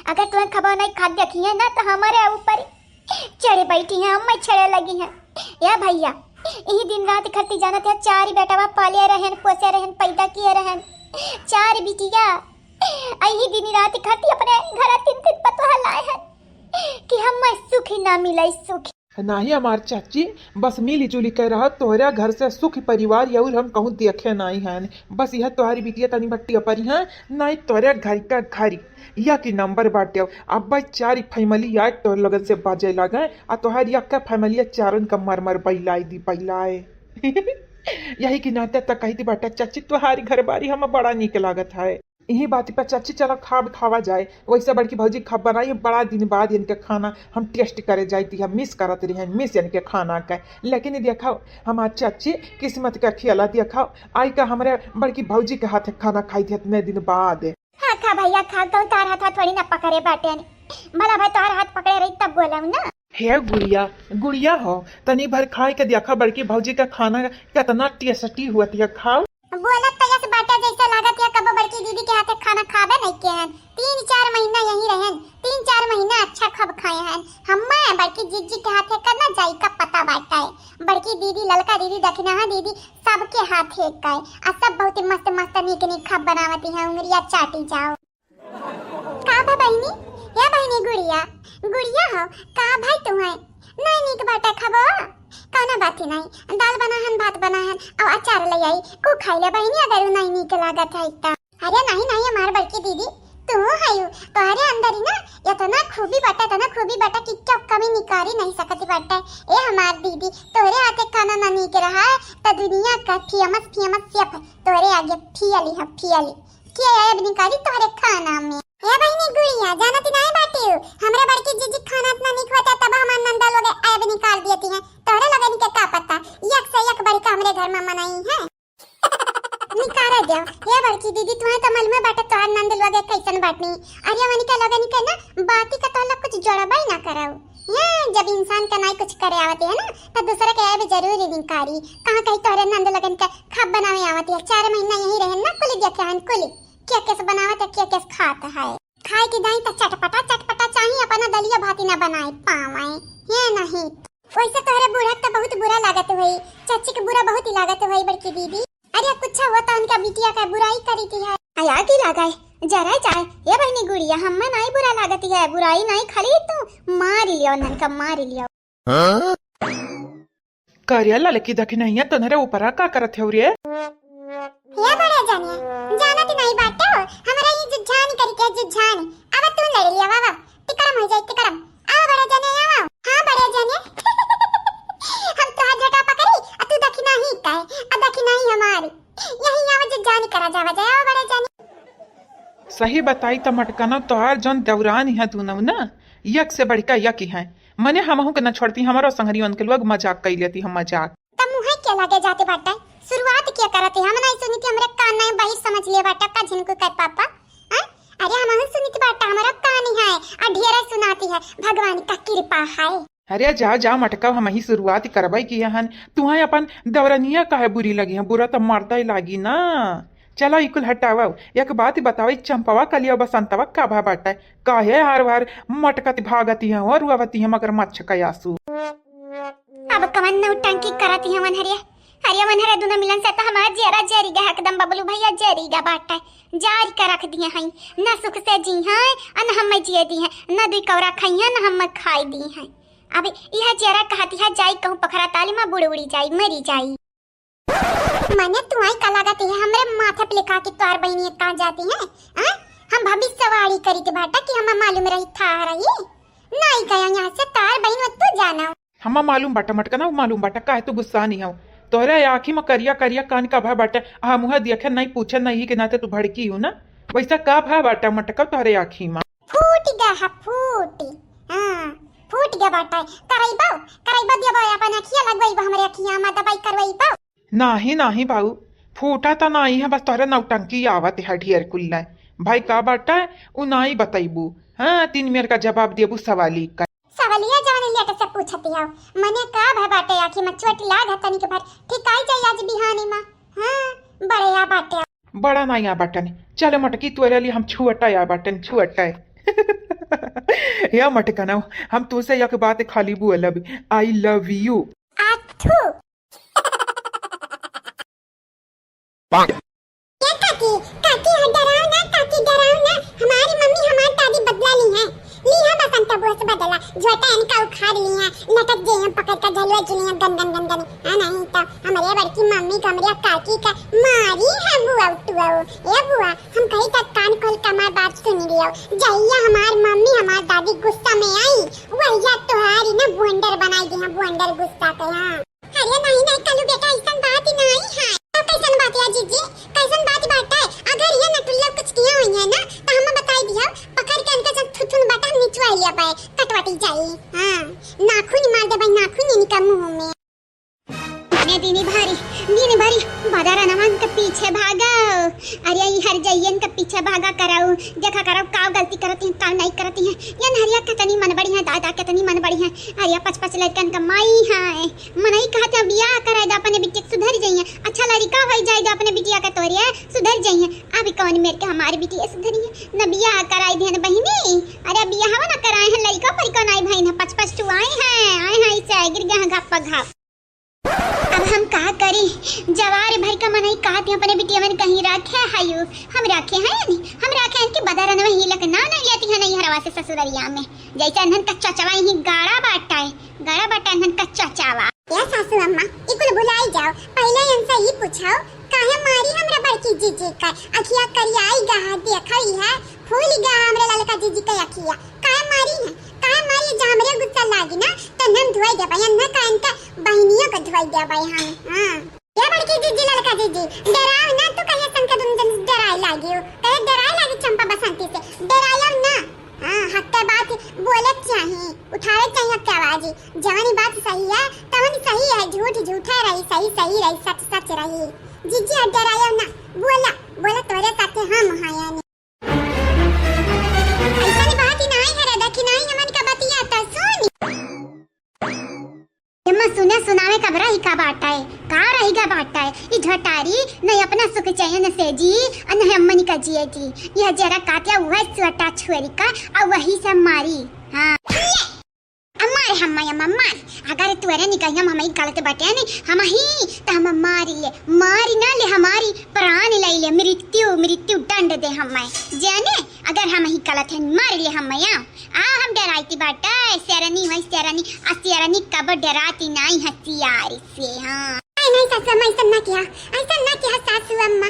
अगर तुम्हें खबवा नहीं खाद देखी है ना, तो हमारे ऊपर चढ़े बैठी हैं, हमें छेड़े लगी हैं। ए भैया, यही दिन रात खरती जानत है, चार बेटवा पाले रहन, पोसे रहन, पैदा किए रहन, चार बिटिया। यही दिन रात खरती अपने घर तीन तीन पतोह लाए हैं कि हमें सुखी ना मिले, सुखी। नाही हमार चाची, बस मिली जुली के रह, तोहरे घर से सुखी परिवार और हम कहूँ देखे नाही हन। बस यह तोहरी बिटिया तनी भट्टी अपरी हैं, नाही तोहरे घर का घरी। यह की नंबर बाटे। अब भाई चारी फैमिली आए तोहर लोगन से बाजे लागे, आ तोहर यक्का फैमिली चारन का मर मर बैलाई दी बैलाए। यही की नाते तक कही थी बाटे, चाची तोहारी घर बारी हमें बड़ा नीक लागत है। इही बात पर चाची चला खाब खावा जाए। वैसे बड़की भौजी खाब बनाई, बड़ा दिन बाद इनके खाना हम टेस्ट करे जाती है, मिस करत रही है, मिस इनके खाना के। लेकिन देखा हमार चाची किस्मत का खेला देखा, आई का हमरे बड़की भौजी के हाथ खाना खाई थी इतने दिन बाद। हाँ खा भैया खा, कहूँ तार हाथ थोड़ी ना पकड़े बाटे। भला भाई तोहर हाथ पकड़े रही तब बोला ना। हे गुड़िया, गुड़िया हो, तनी भर खाए के देखा बड़की भौजी का खाना कितना टेस्टी हुआ थी, खाओ। बोलत तो यस बाटे जैसे लागत है कबो बड़की दीदी के हाथे खाना खाबे नहीं के हन। तीन चार महीना यहीं रहन, तीन चार महीना अच्छा खब खाए हन। हम्मा बड़की जीजी के हाथे करना जाई का पता बाटे। बड़की दीदी, ललका दीदी, दखिनाहा दीदी, सबके हाथे का है। आ सब बहुत मस्त मस्त नीक नीक खब बनावती हैं, उंगलिया चाटी जाओ। का भा बहिनी? या बहिनी गुड़िया, गुड़िया हो, का भाई तू है? नहीं नीक बाटे खबो? कौनो बात ही नहीं, दाल बना हन, भात बना हन, अब अचार ले आई, कू खाई ले बहिनी, अगर उ नहीं नीक लागत है त। अरे नहीं नहीं, हमार बड़की दीदी, तू है यू, तोहरे अंदर ही ना इतना खूबी बाटे, इतना खूबी बाटे कि क्यों कमी निकारी नहीं सकती बाटे। ए हमार दीदी, तोहरे हाथे खाना ना नीक रहा त दुनिया का फेमस फेमस शेफ तोहरे आगे फियली है, फियली। के आए अब निकारी तोहरे खाना में। ए बहिनी गुड़िया, जानत नाई बाटी, हमरा बड़की जीजी खाना इतना नीक होता तब हमार नंदा लोग आए अब निकाल देती हैं। तोहरे लोगन के का पता, एक से एक बढ़ के हमरे घर में मनई है। निकारा जाओ। ए बड़की दीदी, तुम्हें तो मालूम बाटे तोहार नंद लोग कैसन बाटनी। अरे वनिका लोगन के ना बाती का तोहला कुछ जोड़बा ही ना करौ। ये जब इंसान का नाई कुछ करे आवत है ना, तो दूसरा के आए भी जरूरी निकारी। कहाँ कहीं तोहरे नंद लोगन के खाब बनावे आवत है। चार महीना यहीं रहन ना, कुल देखे हन कुल। के केस बनावत है, के केस खात है। खाए के दाई त चटपटा चटपटा चाही, अपना दलिया भाती ना बनाए पावे। ये नहीं। वैसे तोहरे बूढ़ा के त बहुत बुरा लागत होई, चाची के बुरा बहुत ही लागत होई बड़की दीदी। अरे कुछ हुआ तो उनका बिटिया का बुराई करी थी है। आया की लागा है, जरा चाहे। ये बहनी गुड़िया, हमें नहीं बुरा लागत है, बुराई नहीं, खाली तू मार लियो, उन्हन का मार लियो। हाँ? का रे ललकी दखिनहिया, तोहरे ऊपरा का करत हौ रे? हे बड़े जने, जानत नहीं बाटो, हमरा ई जुझान करी के जुझान। अब तू लड़ लिया बाबा, तिकड़म हो जाए तिकड़म। आवा बड़े जने, आवा। हाँ बड़े जने, हम तोहार झटा पकड़ी, आ तू दखिनही काहे? आ दखिना नहीं हमारी, यही आवा जे जानी करा जावा जाए, आवा बड़े जानी। सही बताई त मटकनउ, तोहार जौन दौरान है दूनउ ना, यक से बढ़िका यक है। मने हमहू के न छोड़ती, हमरो संगरियन के लोग मजाक कइ लेती हम मजाक। त मुँहे के लगे जाते बाटे, शुरुआत के करत है, हम नहीं सुनी थी, हमरे कान नहीं बहिर समझ लिए बाटे का झिनकू कर पापा, हैं? अरे हमहू सुनी थी बाटे, हमरा कान है, आ ढेरे सुनाती है, भगवान का कृपा है। अरे जा, जा मटका, हमही शुरुआत करबै किहे हन। तुहैं अपन दौरनिया काहे बुरी लगिहैं? बुरा त मर्दै लागी ना। चला, ई कुल हटावा। एक बात बतावा, ई चंपवा, कलिया, बसंतवा का भा बाटै? काहे हर बार मटकत भागती हैं और रुआवती हैं मगरमच्छ का आंसू? अब कवन नौटंकी करती हैं वनहरिया? अरे वनहरे दुनो मिलन से त हमार जेरा जेरी गा एकदम, बबलू भैया जेरी गा बाटै। जारी का रख दिए हैं, न सुख से जी हैं, न हमें जिए दी हैं, न दुई कौरा खाई हैं, न हमें खाई दी हैं। अब यह जेरा कहती है, जाई कहूँ पखरा ताली में बुड़ उड़ी जाई, मरी जाई। मने तू आई का लागत है हमरे माथे पे लिखा कि तोहार बहिनी कहाँ जाती है? हाँ? हम भविष्यवाणी करी के बाटा कि हमें मालूम रही था रही। नहीं गया यहाँ से तोहार बहिन, तू जाना। हमें मालूम बाटा मटका ना, मालूम बाटा, काहे तू गुस्सा नहीं हो? तोहरे आँखी में करिया करिया कान का भा बाटा, आ मुँह देखे नहीं पूछे नहीं के नाते तू भड़की हो ना। वैसा का भा बाटा मटका तोहरे आँखी में? फूट गया है, फूट। हाँ, फूट गया बाटा। करैबो, करैबो देबो, अपन अखिया लगवैबो, हमरे अखिया में दवाई करवैबो। नाही, नाही बाऊ, फूटा त नाही है, बस तोहरे नौटंकी आवत है ढेर कुल्ला। भाई का बाटा, उ नाही बतैबू। हाँ, तीन मेर का जवाब देबू सवाली का। सवालिया जवन लेट से पूछती हो, मने का भा बाटे, आँखी में चोट लाग है तनिक भर, ठिकाई जाई आज बिहानी में। हाँ, बड़े या बाटे। बड़ा ना या बाटन। चल मटकी, तोरे लिए हम छुअटा या बाटन, छुअटा। या मटकनौ, हम तोसे एक बात खाली बोलब, I love you। आथू। ए काकी, काकी हो, डराओ ना, काकी डराओ ना, हमारी मम्मी हमार दादी बदला ली है। ली है बसंत बुआ से बदला, झोटा इनका उखाड़ ली है, लटक गई हम पकड़ कर झलुआ झुली है गन गन गन गन। हाँ, नहीं तो हमारे बड़की मम्मी को हमारे काकी का मारी है बुआ उठुआ। ए बुआ, हम कही तक कान खोल के हमार बात सुन लियो। जहिया हमार मम्मी हमार दादी गुस्सा में आई, वहिया तोहारी ना बुअंडर बनाई दी है, बुअंडर गुस्सा के। हाँ। अरे नहीं, नहीं, कलू बेटा, ऐसन बात नहीं है। तो कैसन बात है जीजी? कैसन बात बाटे? अगर ये नटुल्ला कुछ किया हुई है ना, तो हम बताई दिया, पकड़ के इनके जब थुथुन बाटा हम निचवा लिया पाए, कटवटी जाई। हाँ, नाखून मार दे भाई, नाखून इनका मुंह में। ने दीनी भारी, दीनी भारी, बदरनवन के पीछे भागो। अरे ई हर जइयन के पीछे भागा करऊ, देखा करऊ का गलती करती हैं, का नहीं करती हैं। ये नहरिया कितनी मन बड़ी है दादा, कितनी मन बड़ी है। अरे पच पच लड़कन का माई है। मनई कहत है बियाह कराए दा अपने बिटिया के, सुधर जइहैं, अच्छा लड़िका होई जाए दा अपने बिटिया के तोरे, सुधर जइहैं। अब कौन मेर के हमारी बिटिया सुधरी है, न बियाह कराए दिहन बहिनी। अरे बियाह ना कराए हैं, लड़िका पर कौन आई भइन है, पच पच ठू आए हैं, आए हैं इसे गिर गए हैं घप्पा घप। अब हम का करी, जवार भर का मनई कहत है अपने बिटिया मन कहीं राखे है यू, हम राखे हैं या नहीं, हम राखे हैं कि बदरनवा ही लक ना नहीं लेती है नहीं हरवा से ससुररिया में, जैसे अनहन का चचवा ही गाड़ा बाटा है। गड़ा बटन हन कच्चा चावा। ए सासू अम्मा, ई कुल भुलाई जाओ, पहिले इनसे ई पूछो, काहे मारी हमरा बड़की जीजी का? अखिया करियाई गा है, देखो ई है, फूल गा है हमरा ललका जीजी का अखिया। काहे मारी है? काहे मारी है? जहाँ हमरे गुस्सा लागी ना, तो हम धोई देबै, अन्ना का इनका बहिनियों का धोई देबै हम। हाँ। ए बड़की जीजी, ललका जीजी, डराओ ना, तू कहिए सन के दुनु जन डराए लागी हो। कहे डराए लागी चंपा बसंती से, डरायो ना। हाँ, हक के बात बोले के चाही, उठावे के चाही हक के आवाज। जवन बात सही है, तवन सही है, झूठ झूठे रही, सही सही रही, सच सच रही। जीजी, अब डरायो ना, बोला, बोला, तोरे साथे हम हैं यानी। ऐसन बात ही नहीं है रे, देखी नहीं हमन का बतिया त सुन। एम्मा सुने सुनावे का रही का बाटा है, का रही का बाटा है? ई झोटारी न अपना सुख चाहिए न से जी, अ न अम्मनी का जिए जी। यह जरा कात्या वह सुअटा छुएरी का, अ वही से मारी। हाँ। अम्मा रे, अम्मा, अम्मा, अम्मा। अगर तोरे निकहिया में हमही गलत बटे ने, हमही, त हम मारी ले, मारी ना ले, हमारी प्राण ले ले, मृत्यु, मृत्यु दंड दे हमें। जाने, अगर हमही गलत है, मारी ले हमें, आओ। आ हम डराइती बाटे, शेरनी वही शेरनी, आ शेरनी कब डराती नहीं हथियार से, हाँ। नहीं, नहीं, सासू अम्मा, ऐसा ना किया, ऐसा ना किया, सासू अम्मा।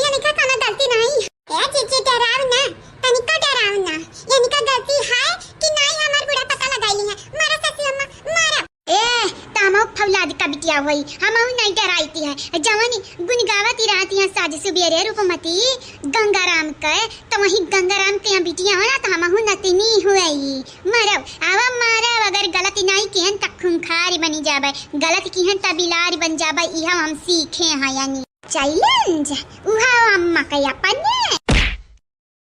ये निका कोनो गलती नहीं। ए जीजी, डराओ ना, तनिको डराओ ना। ये निका गलती है कि नहीं हमार बुढ़ा पता लगाई ली है। मारा सासू अम्मा, मारा। ए, त हम ओ फौलाद का बिटिया होई, हमहू नहीं डराइती है। जवानी गुन गावत ही रहती है साँझ सुबेरे रूपमती गंगाराम के, तो वही गंगाराम के यहाँ बिटिया हो ना, तो हमहू नतनी हुई। मरब, आवा मारब, अगर गलती नहीं किहन त खूंखार बनी जाबे, गलत किहन त बिलार बन जाबे, इहै हम सीखे हैं यानी। Challenge, उहा अम्मा के अपने।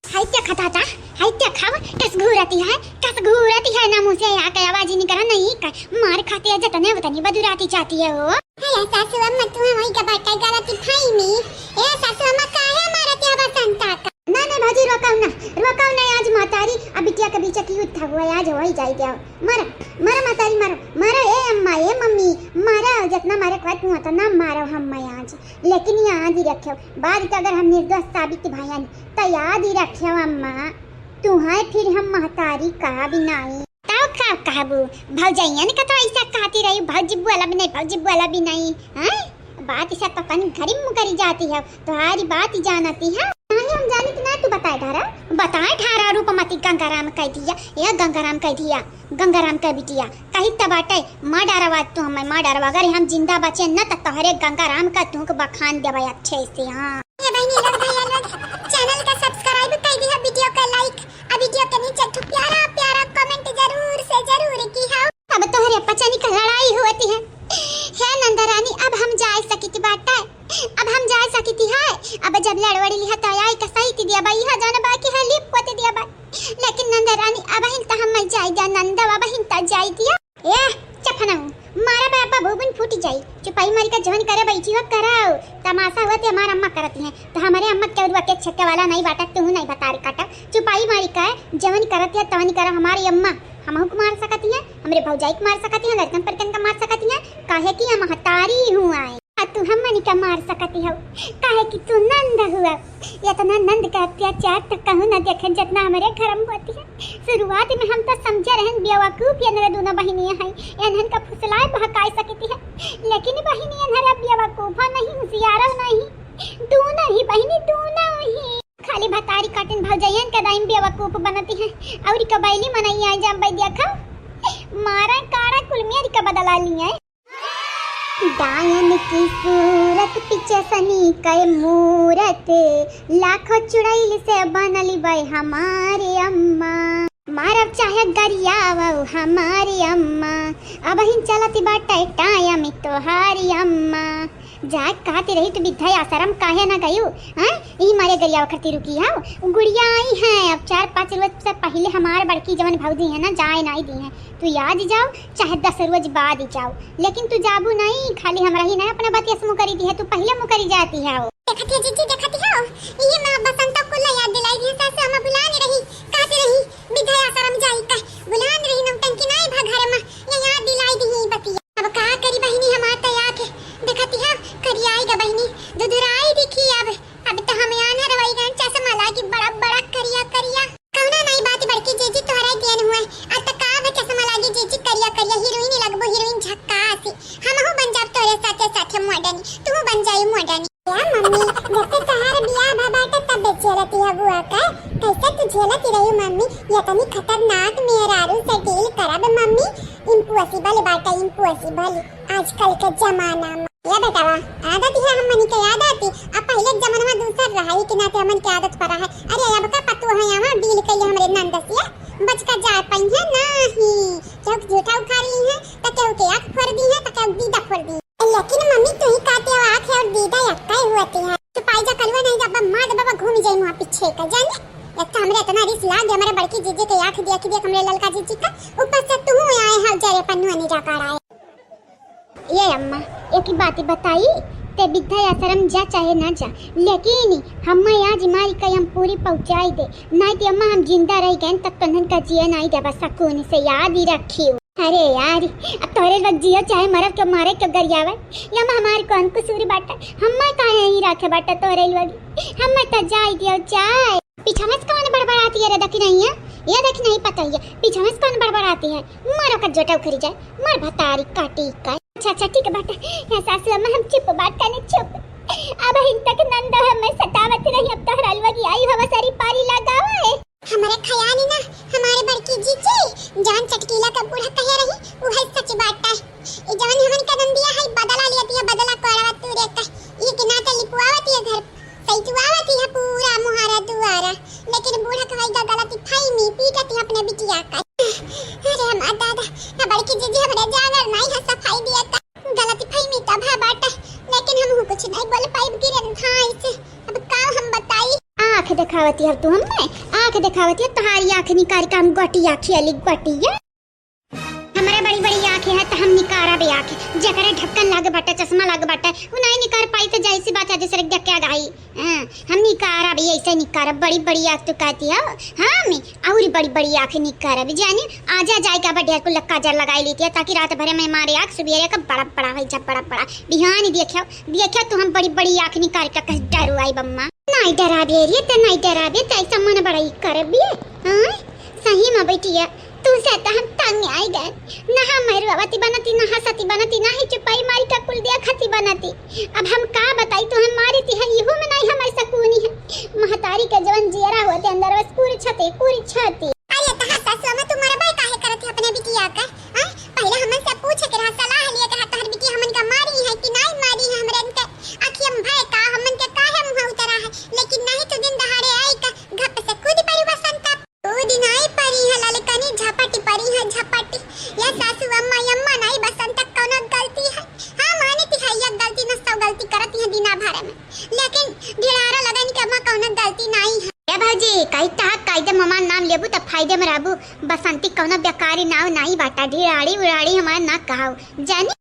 हाय देखा दादा, हाय देखा, कस घूरती है, कस घूरती है ना, मुँह से आके आवाज ही निकला नहीं कर, मार खाती है जतने उतनी बदुराती जाती है वो। हे सासू अम्मा, तू वही का बाटे गलती भाई में। ए सासू अम्मा, काहे मारत है बसंता का? ना, ना भौजी, रोकाऊ ना, रोकाऊ ना, आज महतारी अब बिटिया के बीच की युद्ध हुआ, आज हो ही जाई जाओ। मारा, मारा महतारी, मारा, मारा, ए अम्मा, ए मम्मी, मारा, जितना मारे को तू उतना मारो हम मैं आज। लेकिन यहाँ आज ही रखे, बाद के अगर हम निर्दोष साबित भयन, तो याद ही रखे अम्मा, तुम्हें फिर हम महतारी कहा भी नहीं। तब का कहबू? भौजैयन का तो ऐसा कहती रही, भौजी बोला भी नहीं, भौजी बोला भी नहीं, हैं? बात सब अपन घर ही मुकरी जाती है, तुम्हारी बात ही जानती है। नहीं हम जानी कि ना, तू बताए ढारा, बताए ढारा रूपमती गंगाराम कह दिया, या गंगाराम कह दिया, गंगाराम कह बिटिया, कही त बाटे, मार डारवा तू हमें, मार डारवा, अगर हम जिंदा बचे न त तोहरे गंगाराम का तू के बखान देवे अच्छे से, हाँ। ये बहनी लोग, भैया लोग, channel का subscribe कर दिया, video का like, आ video के नीचे एक ठो प्यारा प्यारा comment जरूर से जरूर की हो। अब तोहरे पचनी का लड़ाई होती है। हे नंदरानी, अब हम जाए सकित बाटे, अब हम जाए सकित है। अब जब लड़वड़ी लिहा तो आई का सही दिया बाई, यह जान बाकी है लिप पोते दिया बाई। लेकिन नंदरानी, अब हिन त हम जाई दिया, नंद अब हिन त जाई दिया। ए, चफना, मारा बे अब्बा भूबन फूट जाई। चुपाई मारी का जवन करे बैठी हो कराओ। तमाशा हुआ ते हमार अम्मा करती हैं। तो हमारे अम्मा के रुआ के छक्के वाला नहीं बाटा, तू नहीं बता रे काटा। चुपाई मारी का जवन करत है तवन करा हमारी अम्मा। हमहू को मार सकती है, हमरे भौजाई को मार सकती है, लड़कन पड़कन का मार सकती है। काहे कि हम महतारी हुआ है। आ तू हमनी का मार सकती हो, काहे कि तू नंद हुआ। इतना नंद का अत्याचार तो कहूँ न देखे जितना हमारे घर में होती है। शुरुआत में हम तो समझे रहन बेवकूफ ये नरे दोनों बहिनियाँ हैं, इन्हन का फुसलाए बहकाए सकती है, लेकिन बहिनी इन्हरा बेवकूफ नहीं, होशियार नहीं, दोनों ही बहिनी दोनों ही खाली भतारी काटिन भौजैयन का दाइम बेवकूफ बनती है। और कबैली मनैया जब देखा मारा काड़ा कुलमियर का बदला लिए। डायन की सूरत पीछे सनी के मूरत, लाखों चुड़ैल से बनल बे हमारे अम्मा। मारब चाहे गरियावो हमारे अम्मा, अब हिन चलत बाटे टायम तोहारी अम्मा। जाए कहती रही तू वृद्धा आश्रम काहे ना गयू? हाँ, यही मारे गरियावा करती रुकी है। गुड़िया आई है, अब चार पाँच रोज से पहले हमारे बड़की जवन भौजी है ना, जाए नहीं दी है। तू आज जाओ, चाहे दस रोज बाद ही जाओ, लेकिन तू जाबू नहीं, खाली हमरा ही नहीं, अपना बतिया से मुकरी दी है, तू पहले मुकरी जाती है। देखती है जीजी, देखती हो, ये माँ बसंता को ला याद दिलाई दी है, सासू अम्मा बुलाने रही, कहती रही, वृद्धा आश्रम जाई का, बुलाने रही, नौटंकी नहीं भा घर में, ये याद दिलाई दी है बतिया। अब का करी बहिनी, हमार तो आँख देखती है, करियाई गा बहिनी, दुधुराई दिखी अब। अब तो हम आन्हर होई गए, चश्मा लागी बड़ा बड़ा करिया करिया। कौनो नहीं बात बड़की जीजी, तोहरा देन हुए। अब तो का अब चश्मा लागी जीजी, करिया करिया हीरोइन लगबो, हीरोइन झक्कास। हमहू बन जाब तोरे साथे साथे मॉडर्न, तू बन जाई मॉडर्न। या मम्मी, जब से तोहार बियाह भा बाटे तब से झेलती है बुआ का। कैसे तू झेलती रही मम्मी? ये तनी खतरनाक मेहरारू से डील करब मम्मी, impossible बाटे, impossible आजकल के जमाना में। या बेटवा, आदत है हमनी के आदत, अब पहले के जमाना में दूसर रहा, ये के नाते हमन के आदत पड़ा है। अरे अब का पतोह है यहाँ डील के लिए हमरे नंद से, बच का जा पाई है नहीं। केहू के झूठा उखाड़ी है, तो केहू के आँख फोड़ दी है, तो केहू दीदा फोड़ दी है। लेकिन मम्मी, तू ही कहते हो आँख और दीदा यक्का ही होती है। तू पाई जा कलुआ नहीं, जब मार दे बाबा घूम जाई मुँह पीछे का, जाने। एक तो हमरे इतना रिस लाग गया, हमारे बड़की जीजी के आँख देख देख हमरे ललका जीजी का, ऊपर से तू आए हो जरे पन्नुआ नहीं जा कर आए। ये अम्मा, एक ही बात बताई, ते वृद्धा आश्रम जा चाहे ना जा, लेकिन हम आज मारी कई हम पूरी पहुँचाई दे, नहीं तो अम्मा हम जिंदा रह गए तब तो उन्हन का जिए नहीं देबा सकून से, याद ही रखियो। अरे यार, अब तोहरे लोग जियो चाहे मरब के मारे के गरियावे, या अम्मा हमार कौन कसूर बाटे, हम्मा काहे यहीं रखे बाटे तोहरे लोग, हम्मा तो जाए दियो जाए। पीछा में से कौन बड़बड़ाती है रे, देखी नहीं है? ये देखी नहीं पता ही है, पीछा में से कौन बड़बड़ाती है? मारो का जोटा उखरी जाए, मार भतारी काटी का। अच्छा, अच्छा, ठीक है बाटे। हे सासू अम्मा, हम चुप बाटे, चुप। अब हिन तक नंद हमें सतावत रही, अब तोहरा लोग आई हवा सारी पारी लगावे। हमारे ख्याल ना, हमारे बड़की जीजी, जान चटकीला का बूढ़ा कहे रही, उहे सच बाटे। ई जवन हमन कुछ नहीं बोल पाइब गिरन भाई से, अब का हम बताई। आँख देखावती है तू हमें, आँख देखावती है, तोहारी आँख निकाल के हम गोटिया खेली, गोटिया। हमरे बड़ी बड़ी आँख है तो हम निकारब आँख, जेकरे ढक्कन लाग बाटे, चश्मा लाग बाटे, उ नहीं निकार पाई तो जाहिर सी बात है दूसरे के देख के आगाही। हाँ, हम निकारब, ऐसे निकारब, बड़ी बड़ी आँख तू कहती हो। हाँ, मैं और बड़ी बड़ी आँख निकारब, जानी आजा जाए का बा ढेर कुल काजर लगाई लेती है, ताकि रात भरे में मारे आँख सुबेरे का बड़ा बड़ा हो जा, बड़ा बड़ा। बिहान देखियो, देखियो तू हम बड़ी बड़ी आँख निकार के कस डरू आई बम्मा। नहीं डराबे रे, ते नहीं डराबे, ते ऐसा मन बड़ा ही करबे। हाँ, सही में बेटिया, तू से तो हम तंग आई गए। ना हम रुआवती बनती, ना हंसती बनती, ना ही चुपाई मारी का कुल देखती बनती। अब हम का बताई, तू हम मारी थी है, इहू में नहीं हमारे सकूनी है। महतारी के जवन जियरा होते अंदर बस कुर छते, कुर छते। अरे तो हाँ सासू अम्मा, तू मरबे काहे करत है अपने बिटिया का? हाँ? पहले हमन से पूछे के रहा, सलाह लिए के रहा, तोहर बिटिया हमन का मारी है कि नहीं मारी है, हमरे इनके अखियम भय का, हमन के काहे मुँह उतरा है? लेकिन नहीं तो दिन दहाड़े आई का घप से कूद पड़ी बसंता। कूद नहीं पड़ी है ललकनी, झपट पड़ी है, झपट। या सासू अम्मा, अम्मा नहीं बसंता कौनो गलती है? हाँ, माने ती है एक गलती न सौ गलती करत है दिना भर में, लेकिन ढिलारा लगन के अम्मा कौनो गलती नहीं है। ए भौजी, कही तहा कायदे में हमार नाम लेबू त फायदे में रहबू। बसंती कौनो बेकारी नाव नहीं बाटा, ढिलाड़ी उड़ाड़ी हमार ना कहाऊ, जानी?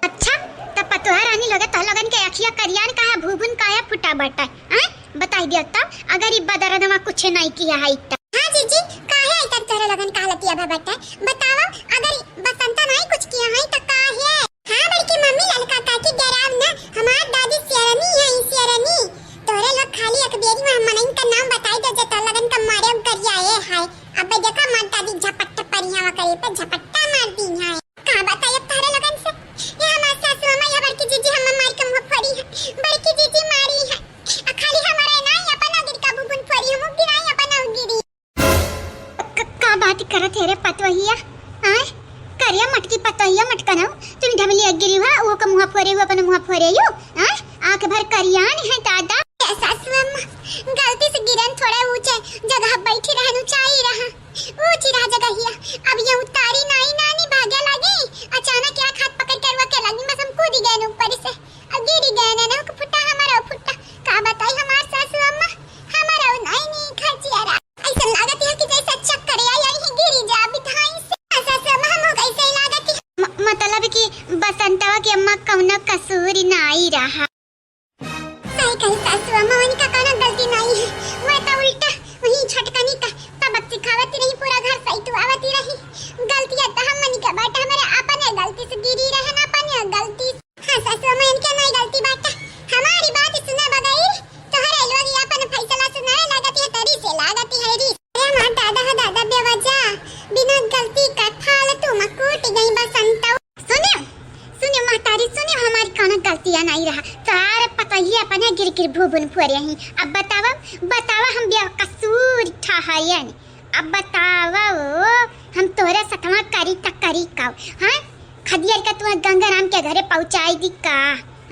अच्छा, त पतोहा रानी लोगे तोह लोगन के अखिया करियान काहे भूभुन काहे फुटा बाटे, हैं? बताई दियो तब, अगर ई बदरनमा कुछ नहीं किया है त। हाँ जीजी, काहे ऐसा तोहरे लोगन का हालतिया भा बाटे? बतावा, अगर ई बसंता नहीं कुछ किया है त काहे? हाँ बड़की मम्मी, ललका काकी डराव ना, हमार दादी शेरनी है, शेरनी। तोहरे लोग खाली एक बेरी में मनइन का नाम बताई दे जे तोह लोगन का मारे गरियाए है। अबे देखा हमार दादी झपट्टा परियावा करे पे झपट्टा मार दी है। का बताई अब तोहरे लोगन से? ये हमार सासू अम्मा, ये बड़की जीजी हमें मार के मुँह फोड़ी है। बड़की जीजी मारी है। आ खाली हमारा नाई अपन अगिर का भूभुन फोड़ी, हम गिराई अपन अगिरी। क-, का बात करत है रे पतोहिया? आय? करिया मटकी पतोहिया मटकनऊ, तुम ढमली अगिरी हुआ, वो का मुँह फोरे हुआ, अपन मुँह फोरे यू? आय? आँख भर करियान है दादा। ए सासू अम्मा, गलती से गिरन थोड़ा ऊंचे जगह बैठी रहन, ऊंचाई रहा। ऊंची रहा जगहिया। अब ये उतारी नाई नानी भागे लगी। अचानक क्या खात पकड़ के रुआ के लगी, बस हम कूदी गए ऊपर से। अब गिरी गए ने, ना फुटा हमारा फुटा। का बताई हमार सासू अम्मा, हमारा नाई नी खचियारा। ऐसा लागत है कि जैसे चक्कर आई आई ही गिरी जा बिठाई से। सासू अम्मा हम कैसे लागत है? म-, मतलब कि बसंतवा के अम्मा कौनो कसूर नाई रहा। सही कही सासू अम्मा, उनका कौनो गलती नाई है। मैं तो उल्टा वही छोटकनी का सबक सिखावती रही, पूरा घर सही तो आवती रही। गलतियाँ तो हम मनी के बाटे, हमारे अपने गलती से गिरी रहे ना, अपने गलती से। हाँ सासू अम्मा, इनके नाई गलती बाटे, हमारी बात सुने बगैर तोहरे लोग ये अपन फैसला सुनाए लागती है, तरी से लागती है री। अरे हमार दादा है दादा बेवजह बिना गलती का फालतू में कूट गई बसंतवा। सुनियो, सुनियो महतारी, सुनियो, हमारी कौनो गलतियाँ नहीं रहा। सारे पतोहिया अपने गिर गिर भूभुन फोरे ही। अब बतावा, बतावा हम बेकसूर ठहरियन। अब बतावा ओ, हम तोहरे सथवा करी त करी का? हाँ? खदियर का तू गंगाराम के घरे पहुँचाई दी का?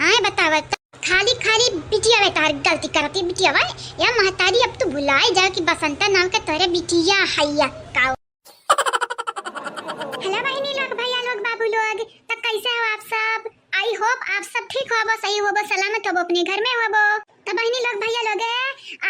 हाँ, बतावा त। खाली खाली बिटिया वे तार गलती करती बिटिया वे। या महतारी, अब तू भुलाई जा कि बसंता नाम के तोहरे बिटिया है या का? हेलो बहिनी लोग, भैया लोग, बाबू लोग, त कैसे हो आप सब? I hope आप सब ठीक होबो, सही होबो, सलामत होबो, अपने घर में होबो। त बहिनी लोग, भैया लोग,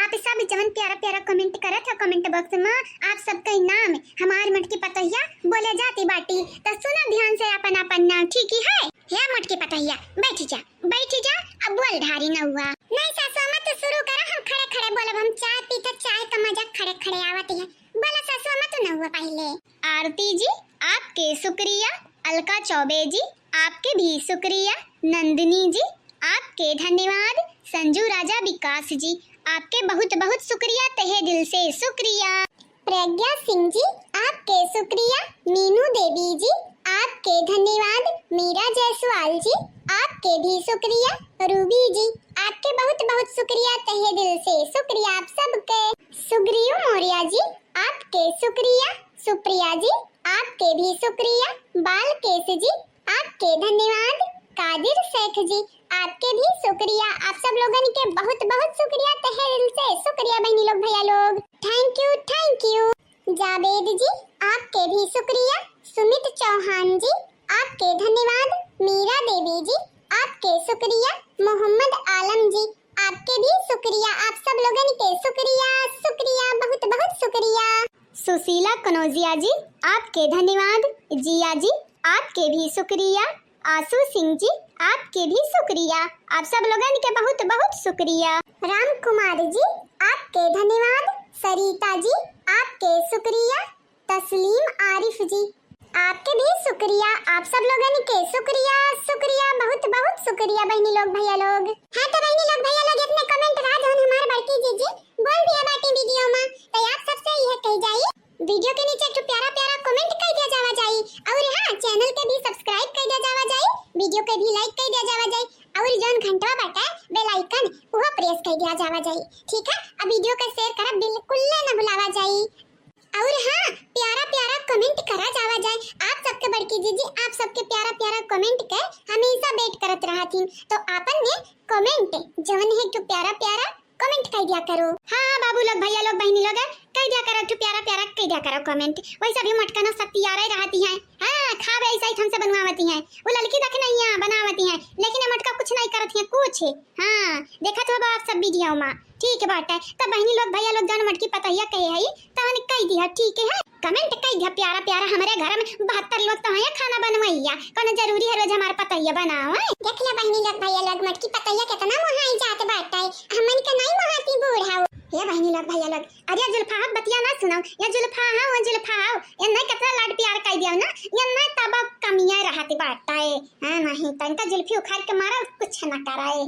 आप सब जवन प्यारा प्यारा comment करत हो comment box में, आप सबके नाम हमार मोटकी पतोहिया बोले जाती बाटी। त सुनो ध्यान से अपन अपन नाम, ठीक ही है? हे मोटकी पतोहिया, बैठी जा, बैठी जा, अब बोल ढारी नौआ। नहीं सासू अम्मा, तू शुरू करा, हम खड़े खड़े बोलब, हम चाय पीते, चाय का मजा खड़े खड़े आवत है। बोला सासू अम्मा, तू नौआ पहले। आरती जी, आपके शुक्रिया। अलका चौबे जी, आपके भी शुक्रिया। नंदिनी जी, आपके धन्यवाद। संजू राजा विकास जी, आपके बहुत बहुत शुक्रिया, तहे दिल से शुक्रिया। प्रज्ञा सिंह जी, आपके शुक्रिया। मीनू देवी जी, आपके धन्यवाद। मीरा जायसवाल जी, आपके भी शुक्रिया। रूबी जी, आपके बहुत बहुत शुक्रिया, तहे दिल से शुक्रिया आप सबके। सुग्रीव मौर्य जी, आपके शुक्रिया। सुप्रिया जी, आपके भी शुक्रिया। बालकेश जी, आपके धन्यवाद। कादिर शेख जी, आपके भी शुक्रिया। आप सब लोगन के बहुत बहुत शुक्रिया, तहे दिल से शुक्रिया बहनी लोग, भैया लोग। Thank you, thank you। जावेद जी, आपके भी शुक्रिया। सुमित चौहान जी, आपके धन्यवाद। मीरा देवी जी, आपके शुक्रिया। मोहम्मद आलम जी, आपके भी शुक्रिया। आप सब लोगन के शुक्रिया, शुक्रिया, बहुत बहुत शुक्रिया। सुशीला कनौजिया जी, आपके धन्यवाद। जिया जी, आपके भी शुक्रिया। आशु सिंह जी, आपके भी शुक्रिया। आप सब लोगन के बहुत बहुत शुक्रिया। राम कुमार जी, आपके धन्यवाद। सरिता जी, आपके शुक्रिया। तस्लीम आरिफ जी, आपके भी शुक्रिया। आप सब लोगन के शुक्रिया, शुक्रिया, बहुत बहुत शुक्रिया बहिनी लोग, भैया लोग। हाँ तो बहिनी लोग, भैया लोग, इतने comment रहा जौन हमार बड़की जीजी बोल दिया बाटे video में। तो आप सबसे यह कही जाई, video के नीचे एक ठो प्यारा प्यारा comment कर दिया जावा जाई। और हाँ, channel के भी subscribe कर दिया जावा जाई, video के भी like कर दिया जावा जाई। और जौन घंटवा बाटे, bell icon, वो press कर दिया जावा जाई। ठीक है, अब video के share करब बिल्कुल ना भुलावा जाई। और हाँ, प्यारा प्यारा comment करा जावा जाए। आप सबके बड़की जीजी, आप सबके प्यारा प्यारा comment के हमेशा wait करत रहत ही। तो आपन में comment जवन है, एक ठो प्यारा प्यारा comment कर दिया करो। हाँ, हाँ, बाबू लोग, भैया लोग, बहिनी लोग, कर दिया करो, एक ठो प्यारा प्यारा कर दिया करो comment। वैसे भी मटका ना सब तैयार ही रहती हैं। हाँ, खाबे ऐसा ही हमसे बनवावती हैं। वो लड़की देख नहीं है, बनावती हैं, लेकिन ये मटका कुछ नहीं करत है, कुछ। हाँ, देखत हो आप सब video में। ठीक बाटे, तब बहिनी लोग, भैया लोग, जौन मटकी पतैया कहे हई, तवन कह दिया, ठीक है? Comment कह दिया प्यारा प्यारा, हमरे घर में बहत्तर लोग तो हैं खाना बनवैया, कौनो जरूरी है रोज हमार पतैया बनाओ, हैं? देख ले बहिनी लोग, भैया लोग, मटकी पतैया कितना मोहाई जात बाटे, हमन के नहीं मोहाती बूढ़ा। ये बहिनी लोग, भैया लोग, अरे जुल्फा, बतिया ना सुनाओ, ये जुल्फा, हाँ, वो जुल्फा, ये नहीं कितना लाड प्यार कह दिया ना, ये नहीं तब कमिया रहती बाटे, हाँ, नहीं, तनका जुल्फी उखाड़ के मारा, कुछ ना कराए।